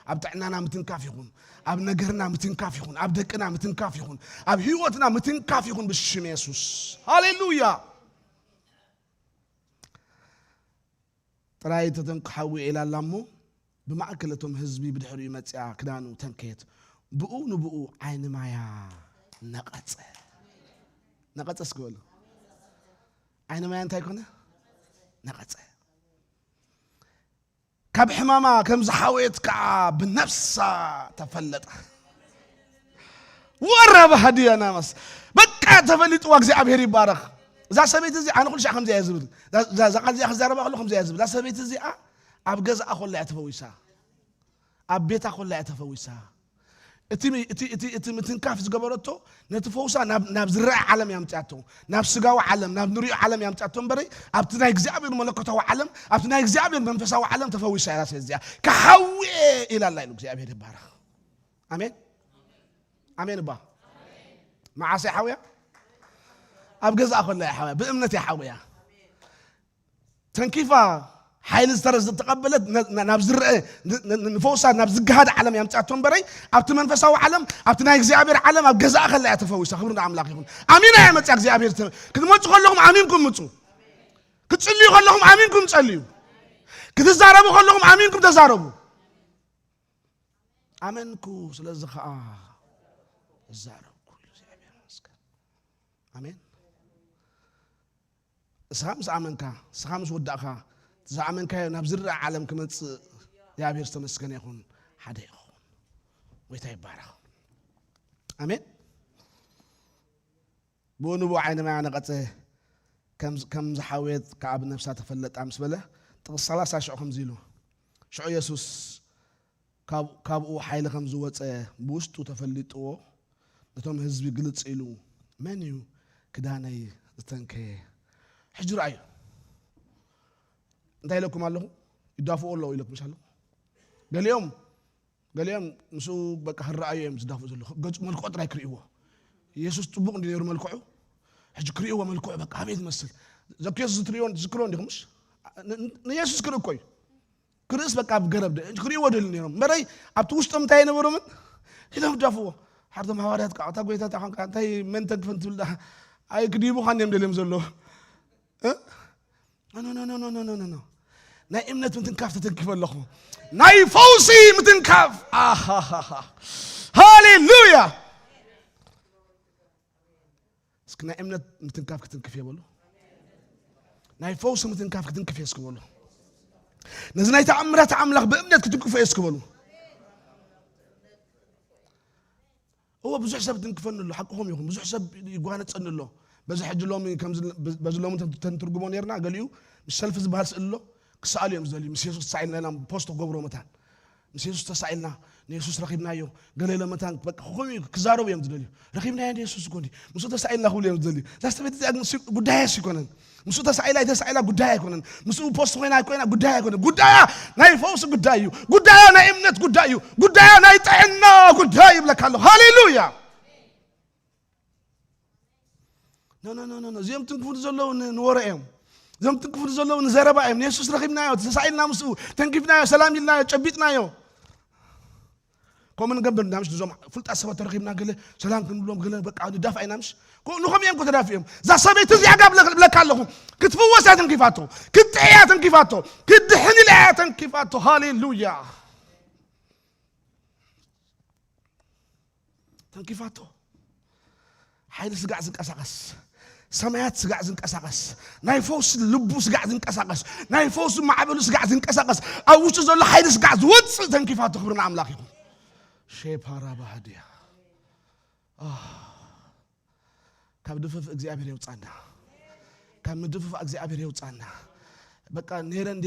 ኣብ ጥዕናና ምትንካፍ ይኹን፣ ኣብ ነገርና ምትንካፍ ይኹን፣ ኣብ ደቅና ምትንካፍ ይኹን፣ ኣብ ህይወትና ምትንካፍ ይኹን ብሽም የሱስ። ሃሌሉያ። ጥራይ ተተንኩ ሓዊ ኢላ ኣላ እሞ፣ ብማእከል እቶም ህዝቢ ብድሕሪኡ መጺኣ ክዳኑ ተንከየት። ብኡ ንብኡ ዓይኒ ማያ ነቐጸ። ነቐጸ እስኪ በሉ። ዓይኒ ማያ እንታይ ኮነ? ነቐጸ። ካብ ሕማማ ከም ዝሓወየት ከዓ ብነፍሳ ተፈለጠ። ወረ ባህድያ ናመስ በቃ ተፈሊጥዋ። እግዚኣብሔር ይባረኽ። እዛ ሰበይቲ እዚ ኣነ ኩሉ ሻዕ ከምዚ እየ ዝብል። እዛ- እዛ እዛ ቃል እዚኣ ክዛረባ ከሎ ከምዚ እየ ዝብል። እዛ ሰበይቲ እዚኣ ኣብ ገዛኣ ኮላ እያ ተፈዊሳ፣ ኣብ ቤታ ኮላ እያ ተፈዊሳ። እቲ እቲ እቲ እቲ ምትንካፍ ዝገበረቶ ነቲ ፈውሳ ናብ ናብ ዝረአ ዓለም ያምጥያቶ፣ ናብ ስጋዊ ዓለም፣ ናብ ንሪኦ ዓለም ያምጥያቶ እምበረይ ኣብቲ ናይ እግዚኣብሔር መለኮታዊ ዓለም፣ ኣብቲ ናይ እግዚኣብሔር መንፈሳዊ ዓለም ተፈዊሳ እያ። እዚኣ ክሓውየ ኢላ ኣላ ኢሉ። እግዚኣብሔር ይባረኽ። ኣሜን ኣሜን። እባ መዓስ እያ ሓውያ? ኣብ ገዛኣ ኮላ እያ ሓውያ፣ ብእምነት እያ ሓውያ። ተንኪፋ ሓይሊ ዝተረ ዝተቐበለት ነ- ነ- ናብ ዝረአ ን- ን- ንፈውሳ ናብ ዝገሃድ ዓለም ያምፅኣቶ እምበረይ፣ ኣብቲ መንፈሳዊ ዓለም፣ ኣብቲ ናይ እግዚኣብሔር ዓለም ኣብ ገዛኣ ከላ እያ ተፈዊሳ። ክብሪ ንኣምላኽ ይኹን። ኣሚና እያ መፅያ እግዚኣብሔር ተ- ክትመፁ ከለኹም ኣሚንኩም ምፁ። ክትፅልዩ ከለኹም ኣሚንኩም ፀልዩ። ክትዛረቡ ከለኹም ኣሚንኩም ተዛረቡ። ኣመንኩ፣ ስለዚ ከዓ እዛረብኩ። እግዚኣብሔር ይመስገን። ኣሜን። እስኻ ምስ ኣመንካ፣ እስኻ ምስ ወዳእካ፣ ዝኣመንካዮ ናብ ዝረኣ ዓለም ክመጽእ እግዚኣብሔር ዝተመስገነ ይኹን። ሓደ ይኹን። ጎይታ ይባረኽ። ኣሜን። ብኡ ንብኡ ዓይኒ ማያ ነቐጸ፣ ከም ከም ዝሓወየት ከኣ ብነፍሳ ተፈለጣ ምስ በለ፣ ጥቕሲ ሰላሳ ሽዑ ከምዚ ኢሉ፣ ሽዑ የሱስ ካብ ካብኡ ሓይሊ ከም ዝወጸ ብውሽጡ ተፈሊጥዎ፣ ነቶም ህዝቢ ግልጽ ኢሉ፣ "መን እዩ ክዳነይ ዝተንከየ?" ሕጂ ረኣዩ። እንታይ ኢለኩም ኣለኹ? ይዳፍኡ ኣለዉ ኢለኩም ምሽ ኣለኹ? ገሊኦም ገሊኦም ምስኡ በቃ ክረኣዩ እዮም ዝዳፍኡ ዘለዉ። ገጹ መልክዑ ጥራይ ክርእይዎ። የሱስ ጽቡቕ እንዲ ነይሩ መልክዑ። ሕጂ ክርእይዎ መልክዑ በቃ ኣበይ ትመስል? ዘኬዎስ ዝትርእይዎ ትዝክርዎ እንዲኹም ምሽ? ን- ን- ንየሱስ ክርኢ እኮ እዩ። ክርእስ በቃ ኣብ ገረብ ደ- ክርእይዎ ደልዩ ነይሮም። መረይ ኣብቲ ውሽጦም እንታይ ኣይነበሮምን? ኢሎም ዳፍዎ። ሓርቶም ሃዋርያት ከዓ፣ "እታ ጎይታ እታ ኳንካ እንታይ መን ተንክፈን ትብል ደኣ? ኣይ ክድይቡኻ እንዲዮም ደልዮም ዘለዉ?" እ? ኖ፣ ኖ፣ ኖ፣ ኖ። ናይ እምነት ምትንካፍ ተተንኪፈ ኣለኹ። ናይ ፈውሲ ምትንካፍ። ኣሃሃሃ። ሃሌሉያ። እስኪ ናይ እምነት ምትንካፍ ክትንክፍ እየ በሉ። ናይ ፈውሲ ምትንካፍ ክትንክፍ እየ እስኪ በሉ። ነዚ ናይ ተኣምራት ኣምላኽ ብእምነት ክትንክፎ እየ እስኪ በሉ። እወ፣ ብዙሕ ሰብ ትንክፈኒ ኣሎ፣ ሓቅኹም ይኹን። ብዙሕ ሰብ ይጓነጸኒ ኣሎ። በዚ ሕጂ ሎሚ ከምዚ፣ በዚ ሎሚ ተን-፣ ተንትርጉሞ ነርና፣ ገሊኡ ምስ ሰልፊ ዝበሃል ስእሊ ኣሎ፣ ክሰኣሉ እዮም ዝደልዩ። ምስ የሱስ ተሳኢልና ኢልና ፖስት ክገብሮ መታን። ምስ የሱስ ተሳኢልና፣ ንየሱስ ረኺብናዮ፣ ገለ ኢሎ መታን፣ በቃ፣ ክኾኑ እዩ፣ ክዛረቡ እዮም ዝደልዩ። ረኺብናዮ ንየሱስ እኮ እንዲ፣ ምስኡ ተሳኢልና ክብሉ እዮም ዝደልዩ። እዛ ሰበይቲ እዚኣ ግን እሱ ጉዳያ እሱ ኣይኮነን። ምስኡ ተሳኢላ ኣይተሳኢላ ጉዳይ ኣይኮነን። ምስኡ ፖስት ኮይና ኣይኮይና ጉዳይ ኣይኮነን። ጉዳያ ናይ ፈውሲ ጉዳይ እዩ። ጉዳያ ናይ እምነት ጉዳይ እዩ። ጉዳያ ናይ ጥዕና ጉዳይ ይብለካ ኣለኹ። ሃሌሉያ። ኖ፣ ኖ፣ ኖ፣ ኖ፣ ኖ። እዚኦም ትንክፉ ዘለዉ ን-፣ ንወረ እዮም። እዚኦም ትንክፉ ዘለዉ ንዘረባ እዮም። ንየሱስ ረኺብናዮ፣ ተሳኢልና ምስኡ፣ ተንኪፍናዮ፣ ሰላም ኢልናዮ፣ ጨቢጥናዮ። ከምኡ ንገብር ኢና ምሽ፣ እዞም ፍሉጣት ሰባት ተረኺብና ገለ ሰላም ክንብሎም ገለ በቃ ንዳፋ ኢና ምሽ። ኮ-፣ ንኸምኡ እዮም እኮ ተዳፊኦም። እዛ ሰበይቲ እዚኣ ጋር ብለ-፣ ብለካ ኣለኹ። ክትፍወስ እያ ተንኪፋቶ። ክትጥዕ እያ ተንኪፋቶ። ክትድሕን ኢላ እያ ተንኪፋቶ። ሃሌሉያ። ተንኪፋቶ። ሓይሊ ስጋዕ ዝንቀሳቐስ፣ ሰማያት ስጋዕ ዝንቀሳቐስ፣ ናይ ፈውሲ ልቡ ስጋዕ ዝንቀሳቐስ፣ ናይ ፈውሲ ማዕበሉ ስጋዕ ዝንቀሳቐስ፣ ኣብ ውሽጡ ዘሎ ሓይሊ ስጋዕ ዝወጽእ ተንኪፋቶ። ክብሪ ንኣምላኽ ይኹን። ሼፓራ ባህድያ። ኣህ። ካብ ድፍፍ እግዚኣብሔር የውጻና። ካብ ምድፍፋ እግዚኣብሔር የውጻና። በቃ ነይረ እንዴ፣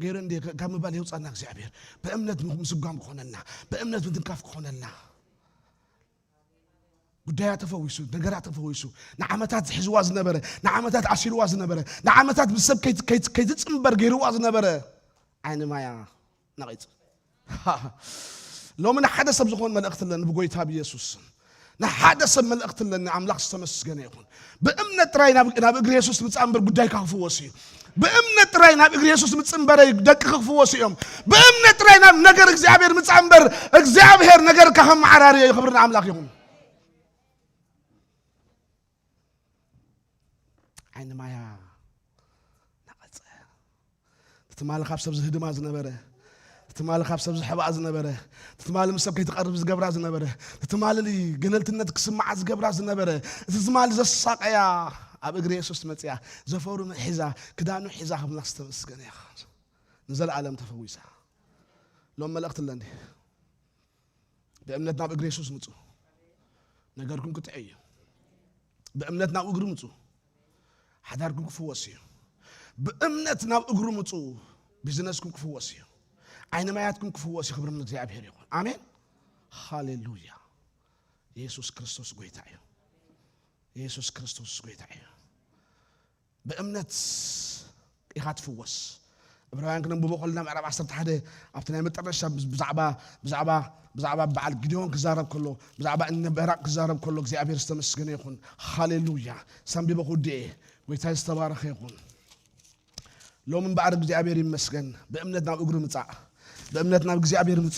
ገይረ እንዴ ካብ ምባል የውጻና እግዚኣብሔር። ብእምነት ምስጓም ክኾነልና፣ ብእምነት ምትንካፍ ክኾነልና። ጉዳያ ተፈዊሱ፣ ነገራ ተፈዊሱ። ንዓመታት ዝሕዝዋ ዝነበረ፣ ንዓመታት ኣሲርዋ ዝነበረ፣ ንዓመታት ብሰብ ከይት-፣ ከይት-፣ ከይትጽንበር ገይርዋ ዝነበረ ዓይኒ ማያ ነቒጹ። ሎሚ ንሓደ ሰብ ዝኾን መልእኽቲ ኣለኒ ብጎይታ ብየሱስ። ንሓደ ሰብ መልእኽቲ ኣለኒ። ኣምላኽ ዝተመስገነ ይኹን። ብእምነት ጥራይ ናብ፣ ናብ እግሪ የሱስ ምጻእ እምበር ጉዳይካ ክፍወስ እዩ። ብእምነት ጥራይ ናብ እግሪ የሱስ ምጽእ እምበር ደቅኺ ክፍወሱ እዮም። ብእምነት ጥራይ ናብ ነገር እግዚኣብሔር ምጻእ እምበር እግዚኣብሔር ነገርካ ከመዓራርዮ እዩ። ክብሪ ንኣምላኽ ይኹን። ዓይኒ ማያ ናቐጸ። ትማሊ ካብ ሰብ ዝህድማ ዝነበረ፣ ትማሊ ካብ ሰብ ዝሕብኣ ዝነበረ፣ ትማሊ ምስ ሰብ ከይትቐርብ ዝገብራ ዝነበረ፣ ትማሊ ገለልትነት ክስምዓ ዝገብራ ዝነበረ፣ እቲ ትማሊ ዘሳቀያ ኣብ እግሪ የሱስ መጽያ ዘፈሩ ሒዛ ክዳኑ ሒዛ ክብላ ዝተመስገነ ይኹን። ንዘለኣለም ተፈዊሳ። ሎም መልእኽቲ ኣለኒ። ብእምነት ናብ እግሪ የሱስ ምጹ። ነገርኩም ክትዕ እዩ። ብእምነት ናብ እግሪ ምጹ። ሓዳርኩም ክፍወስ እዩ። ብእምነት ናብ እግሩ ምጹ። ቢዝነስኩም ክፍወስ እዩ። ዓይኒ ማያትኩም ክፍወስ እዩ። ክብሪ ንእግዚኣብሔር ይኹን። ኣሜን። ሃሌሉያ። የሱስ ክርስቶስ ጎይታ እዩ። የሱስ ክርስቶስ ጎይታ እዩ። ብእምነት ኢኻ ትፍወስ። ዕብራውያን ክነንብቦ ከለና ምዕራፍ ዓሰርተ ሓደ ኣብቲ ናይ መጠረሻ ብዛዕባ ብዛዕባ ብዛዕባ በዓል ጊዴዎን ክዛረብ ከሎ፣ ብዛዕባ እነ በራቅ ክዛረብ ከሎ እግዚኣብሔር ዝተመስገነ ይኹን። ሃሌሉያ። ሰንቢበ ክውድኤ። ጎይታ ዝተባረኸ ይኹን። ሎም እምበኣር እግዚኣብሔር ይመስገን። ብእምነት ናብ እግሩ ምጻእ። ብእምነት ናብ እግዚኣብሔር ምጺ።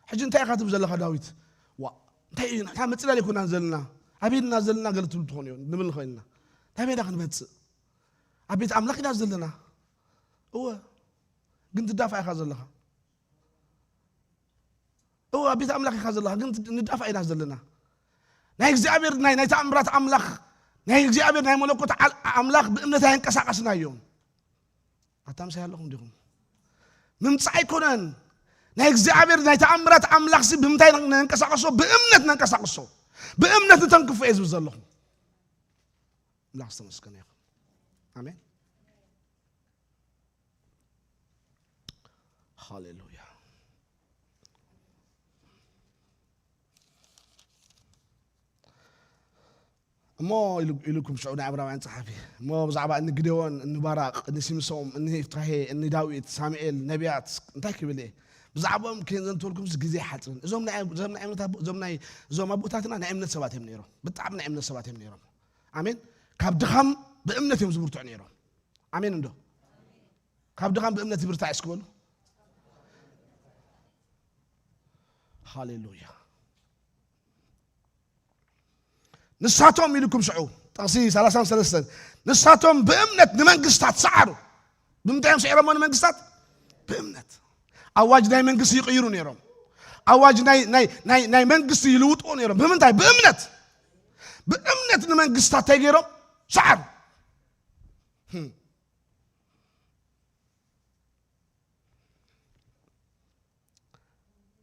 ሕጂ እንታይ ኢኻ ትብል ዘለኻ ዳዊት? ዋ እንታይ እዩ ንሕና መጺና ዘይኮናን ዘለና፣ ኣበይ ኢና ዘለና ገለ ትብል ትኾኑ እዮም ንብል ንኽእል ኢና። እንታይ ሜዳ ክንመጽእ? ኣብ ቤት ኣምላኽ ኢና ዘለና። እወ ግን ትዳፋ ኢኻ ዘለኻ። እወ ኣብ ቤት ኣምላኽ ኢኻ ዘለኻ ግን ንዳፋ ኢና ዘለና። ናይ እግዚኣብሔር ናይ ናይ ተኣምራት ኣምላኽ ናይ እግዚኣብሔር ናይ መለኮት ኣምላኽ ብእምነት ኣየንቀሳቀስናዮም። ኣታ ምሳይ ኣለኹም ዲኹም? ምምጻእ ኣይኮነን። ናይ እግዚኣብሔር ናይ ተኣምራት ኣምላኽሲ ብምንታይ ነንቀሳቀሶ? ብእምነት ነንቀሳቀሶ። ብእምነት ንተንክፎ እየ ዝብል ዘለኹ። ኣምላኽ ዝተመስገነ ይኹን። ኣሜን። ሃሌሉያ። እሞ ኢሉ ኢሉኩም ሽዑ ናይ ዕብራውያን ጸሓፊ እሞ ብዛዕባ እኒ ግዴዎን፣ እኒ ባራቅ፣ እኒ ሲምሶም፣ እኒ ይፍታሄ፣ እኒ ዳዊት፣ ሳሙኤል፣ ነቢያት እንታይ ክብል እየ? ብዛዕባኦም ከንዘንተልኩም ግዜ ይሓጽርን። እዞም ናይ እዞም ናይ እምነት ኣቦ- እዞም ናይ እዞም ኣቦታትና ናይ እምነት ሰባት እዮም ነይሮም። ብጣዕሚ ናይ እምነት ሰባት እዮም ነይሮም። ኣሜን። ካብ ድኻም ብእምነት እዮም ዝብርትዑ ነይሮም። ኣሜን እንዶ ካብ ድኻም ብእምነት ይብርታዕ እስኪ በሉ። ሃሌሉያ። ንሳቶም ኢልኩም ሽዑ ጥቕሲ ሰላሳን ሰለስተን ንሳቶም ብእምነት ንመንግስታት ሰዓሩ። ብምንታይ እዮም ስዒሮሞ ንመንግስታት? ብእምነት። ኣዋጅ ናይ መንግስቲ ይቕይሩ ነይሮም። ኣዋጅ ናይ ናይ ናይ ናይ መንግስቲ ይልውጥዎ ነይሮም። ብምንታይ? ብእምነት። ብእምነት ንመንግስታት እንታይ ገይሮም? ሰዓሩ። ህም።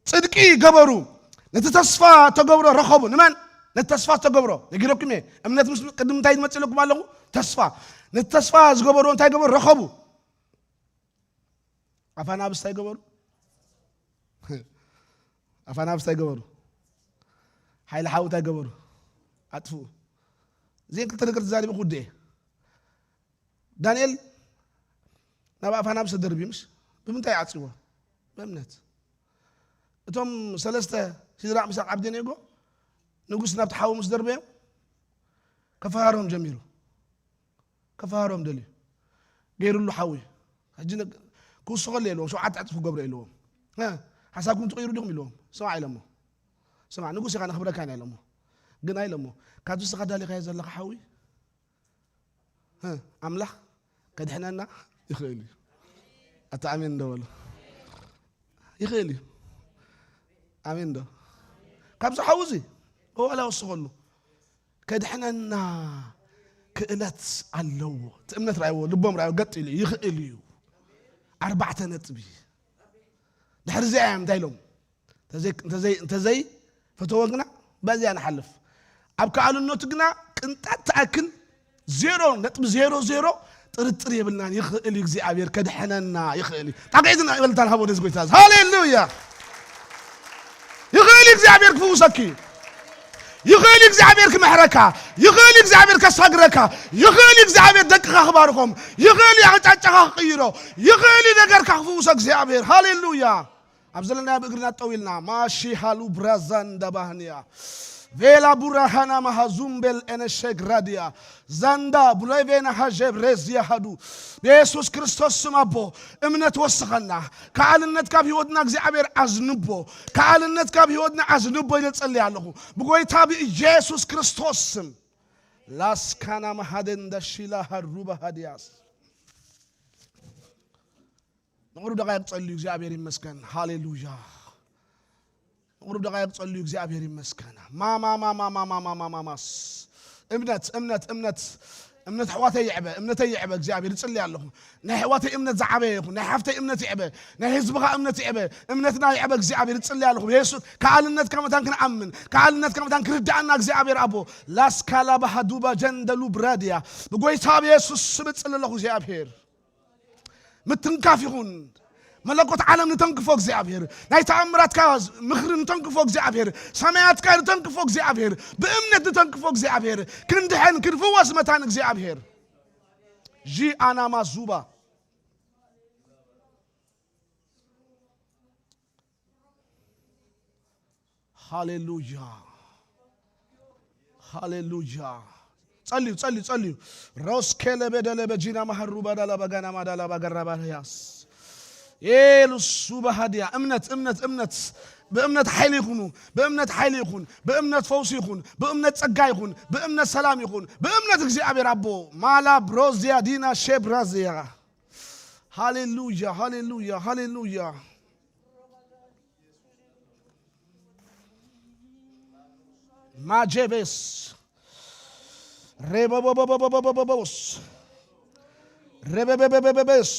ጽድቂ ገበሩ፣ ነቲ ተስፋ ተገብሮ ረኸቡ። ንመን? ነቲ ተስፋ ተገብሮ ነጊረኩም እየ። እምነት ምስ ቅድሚ እንታይ ዝመጽእ ኢለኩም ኣለኹ? ተስፋ። ነቲ ተስፋ ዝገበርዎ እንታይ ገበሩ? ረኸቡ። ኣፋናብስ እንታይ ገበሩ? ኣፋናብስ እንታይ ገበሩ? ሓይሊ ሓዊ እንታይ ገበሩ? ኣጥፍኡ። እዚን ክልተ ነገር ተዛሪበ ክውድእ እየ። ዳንኤል ናብ ኣፋናብስ ተደርብዩ ምስ ብምንታይ ዓጽዎ? ብእምነት። እቶም ሰለስተ ሲድራቅ፣ ሚሳቅ፣ ዓብደኔጎ ንጉስ ናብቲ ሓዊ ምስ ደርበዮም ከፈሃሮም ጀሚሩ። ከፈሃሮም ደልዩ ገይሩሉ ሓዊ። ሕጂ ክውስኸሉ የለዎም፣ ሸውዓተ ዕጥፍ ክገብሮ የለዎም። ሓሳብኩም ትቕይሩ ዲኹም ኢለዎም። ስማዕ ኢለሞ፣ ስማዕ ንጉስ ኢኻ ነኽብረካ ኢና ኢለሞ። ግን ኣይለሞ ካብዚ ስኻ ዳሊኻዮ ዘለኻ ሓዊ ኣምላኽ ከድሕነና ይኽእል እዩ። ኣታ ኣሜን እንዶ በሉ። ይኽእል እዩ። ኣሜን እንዶ ካብዚ ሓዊ እዚ ዋላ ወስኸሉ ከድሕነና ክእለት ኣለዎ። እቲ እምነት ርኣይዎ፣ ልቦም ርኣይዎ፣ ገጥ ኢሉ ይኽእል እዩ። ኣርባዕተ ነጥቢ። ድሕሪ እዚኣ እዮም እንታይ ኢሎም? እንተዘይ ፈተወ ግና በዚኣ ንሓልፍ። ኣብ ከኣልነቱ ግና ቅንጣት ትኣክል ዜሮ ነጥቢ ዜሮ ዜሮ ጥርጥር የብልናን። ይኽእል እዩ እግዚኣብሔር ከድሕነና ይኽእል እዩ። ጣቂዕትና ይበልታ ንሃቦ ነዚ ጎይታ እዚ። ሃሌሉያ። ይኽእል እዩ እግዚኣብሔር ክፍውሰኪ። ይኽእል እዩ እግዚኣብሔር ክምሕረካ። ይኽእል እዩ እግዚኣብሔር ከሳግረካ። ይኽእል እዩ እግዚኣብሔር ደቅኻ ክባርኾም። ይኽእል እዩ ኣቕጫጫኻ ክቕይሮ። ይኽእል እዩ ነገርካ ክፍውሶ እግዚኣብሔር። ሃሌሉያ። ኣብ ዘለናዮ ብእግርና ጠው ኢልና ማሺ ሃሉ ብራዛን ዳባህንያ ቬላ ቡራሃና ማሃዙምቤል ኤነሸግ ራድያ ዛንዳ ቡላይቬና ሃጀብ ሬዝያ ሃዱ። ብየሱስ ክርስቶስ ስም ኣቦ፣ እምነት ወስኸና። ከኣልነት ካብ ህይወትና እግዚኣብሔር ኣዝንቦ። ከኣልነት ካብ ህይወትና ኣዝንቦ ኢለ ጸልየ ኣለኹ። ብጎይታ ብኢየሱስ ክርስቶስ ስም። ላስካና ማሃደን ዳሺላ ሃሩባ ሃድያስ። ንቑሩብ ደቓይቕ ጸልዩ፣ እግዚኣብሔር ይመስገን። ሃሌሉያ። ንቑሩብ ደቓይቕ ጸልዩ፣ እግዚኣብሔር ይመስገን። ማማማማማማማማማስ። እምነት፣ እምነት፣ እምነት። እምነት ኣሕዋተይ ይዕበ፣ እምነተይ ይዕበ፣ እግዚኣብሔር ይጽልይ ኣለኹ። ናይ ኣሕዋተይ እምነት ዝዓበየ ይኹን፣ ናይ ሓፍተይ እምነት ይዕበ፣ ናይ ህዝብኻ እምነት ይዕበ፣ እምነትና ይዕበ፣ እግዚኣብሔር ይጽልይ ኣለኹ። የሱስ፣ ከኣልነትካ መታን ክንኣምን፣ ከኣልነትካ መታን ክርድኣና እግዚኣብሔር ኣቦ። ላስካላ ባሃዱባ ጀንደሉ ብራድያ። ብጎይታ ብየሱስ ስም እጽሊ ኣለኹ እግዚኣብሔር። ምትንካፍ ይኹን። መለኮት ዓለም ንተንክፎ እግዚኣብሔር። ናይ ተኣምራትካ ምኽሪ ንተንክፎ እግዚኣብሔር። ሰማያትካ ንተንክፎ እግዚኣብሔር። ብእምነት ንተንክፎ እግዚኣብሔር። ክንድሐን ክንፍወስ መታን እግዚኣብሔር። ዢ ኣናማ ዙባ። ሃሌሉያ። ሃሌሉያ። ጸልዩ፣ ጸልዩ፣ ጸልዩ። ሮስኬለ በደለ በጂና ማሃሩ ባዳላ ባጋና ማዳላ ባገራ ባያስ። ኤሉሱ ባሃድያ። እምነት፣ እምነት፣ እምነት። ብእምነት ሓይሊ ይኹኑ። ብእምነት ሓይሊ ይኹን። ብእምነት ፈውሲ ይኹን። ብእምነት ጸጋ ይኹን። ብእምነት ሰላም ይኹን። ብእምነት እግዚኣብሔር ኣቦ። ማላ ብሮዝያ ዲና ሼብራዝያ። ሃሌሉያ፣ ሃሌሉያ፣ ሃሌሉያ። ማጄቤስ ሬቦቦቦቦቦቦቦስ ሬቤቤቤቤቤስ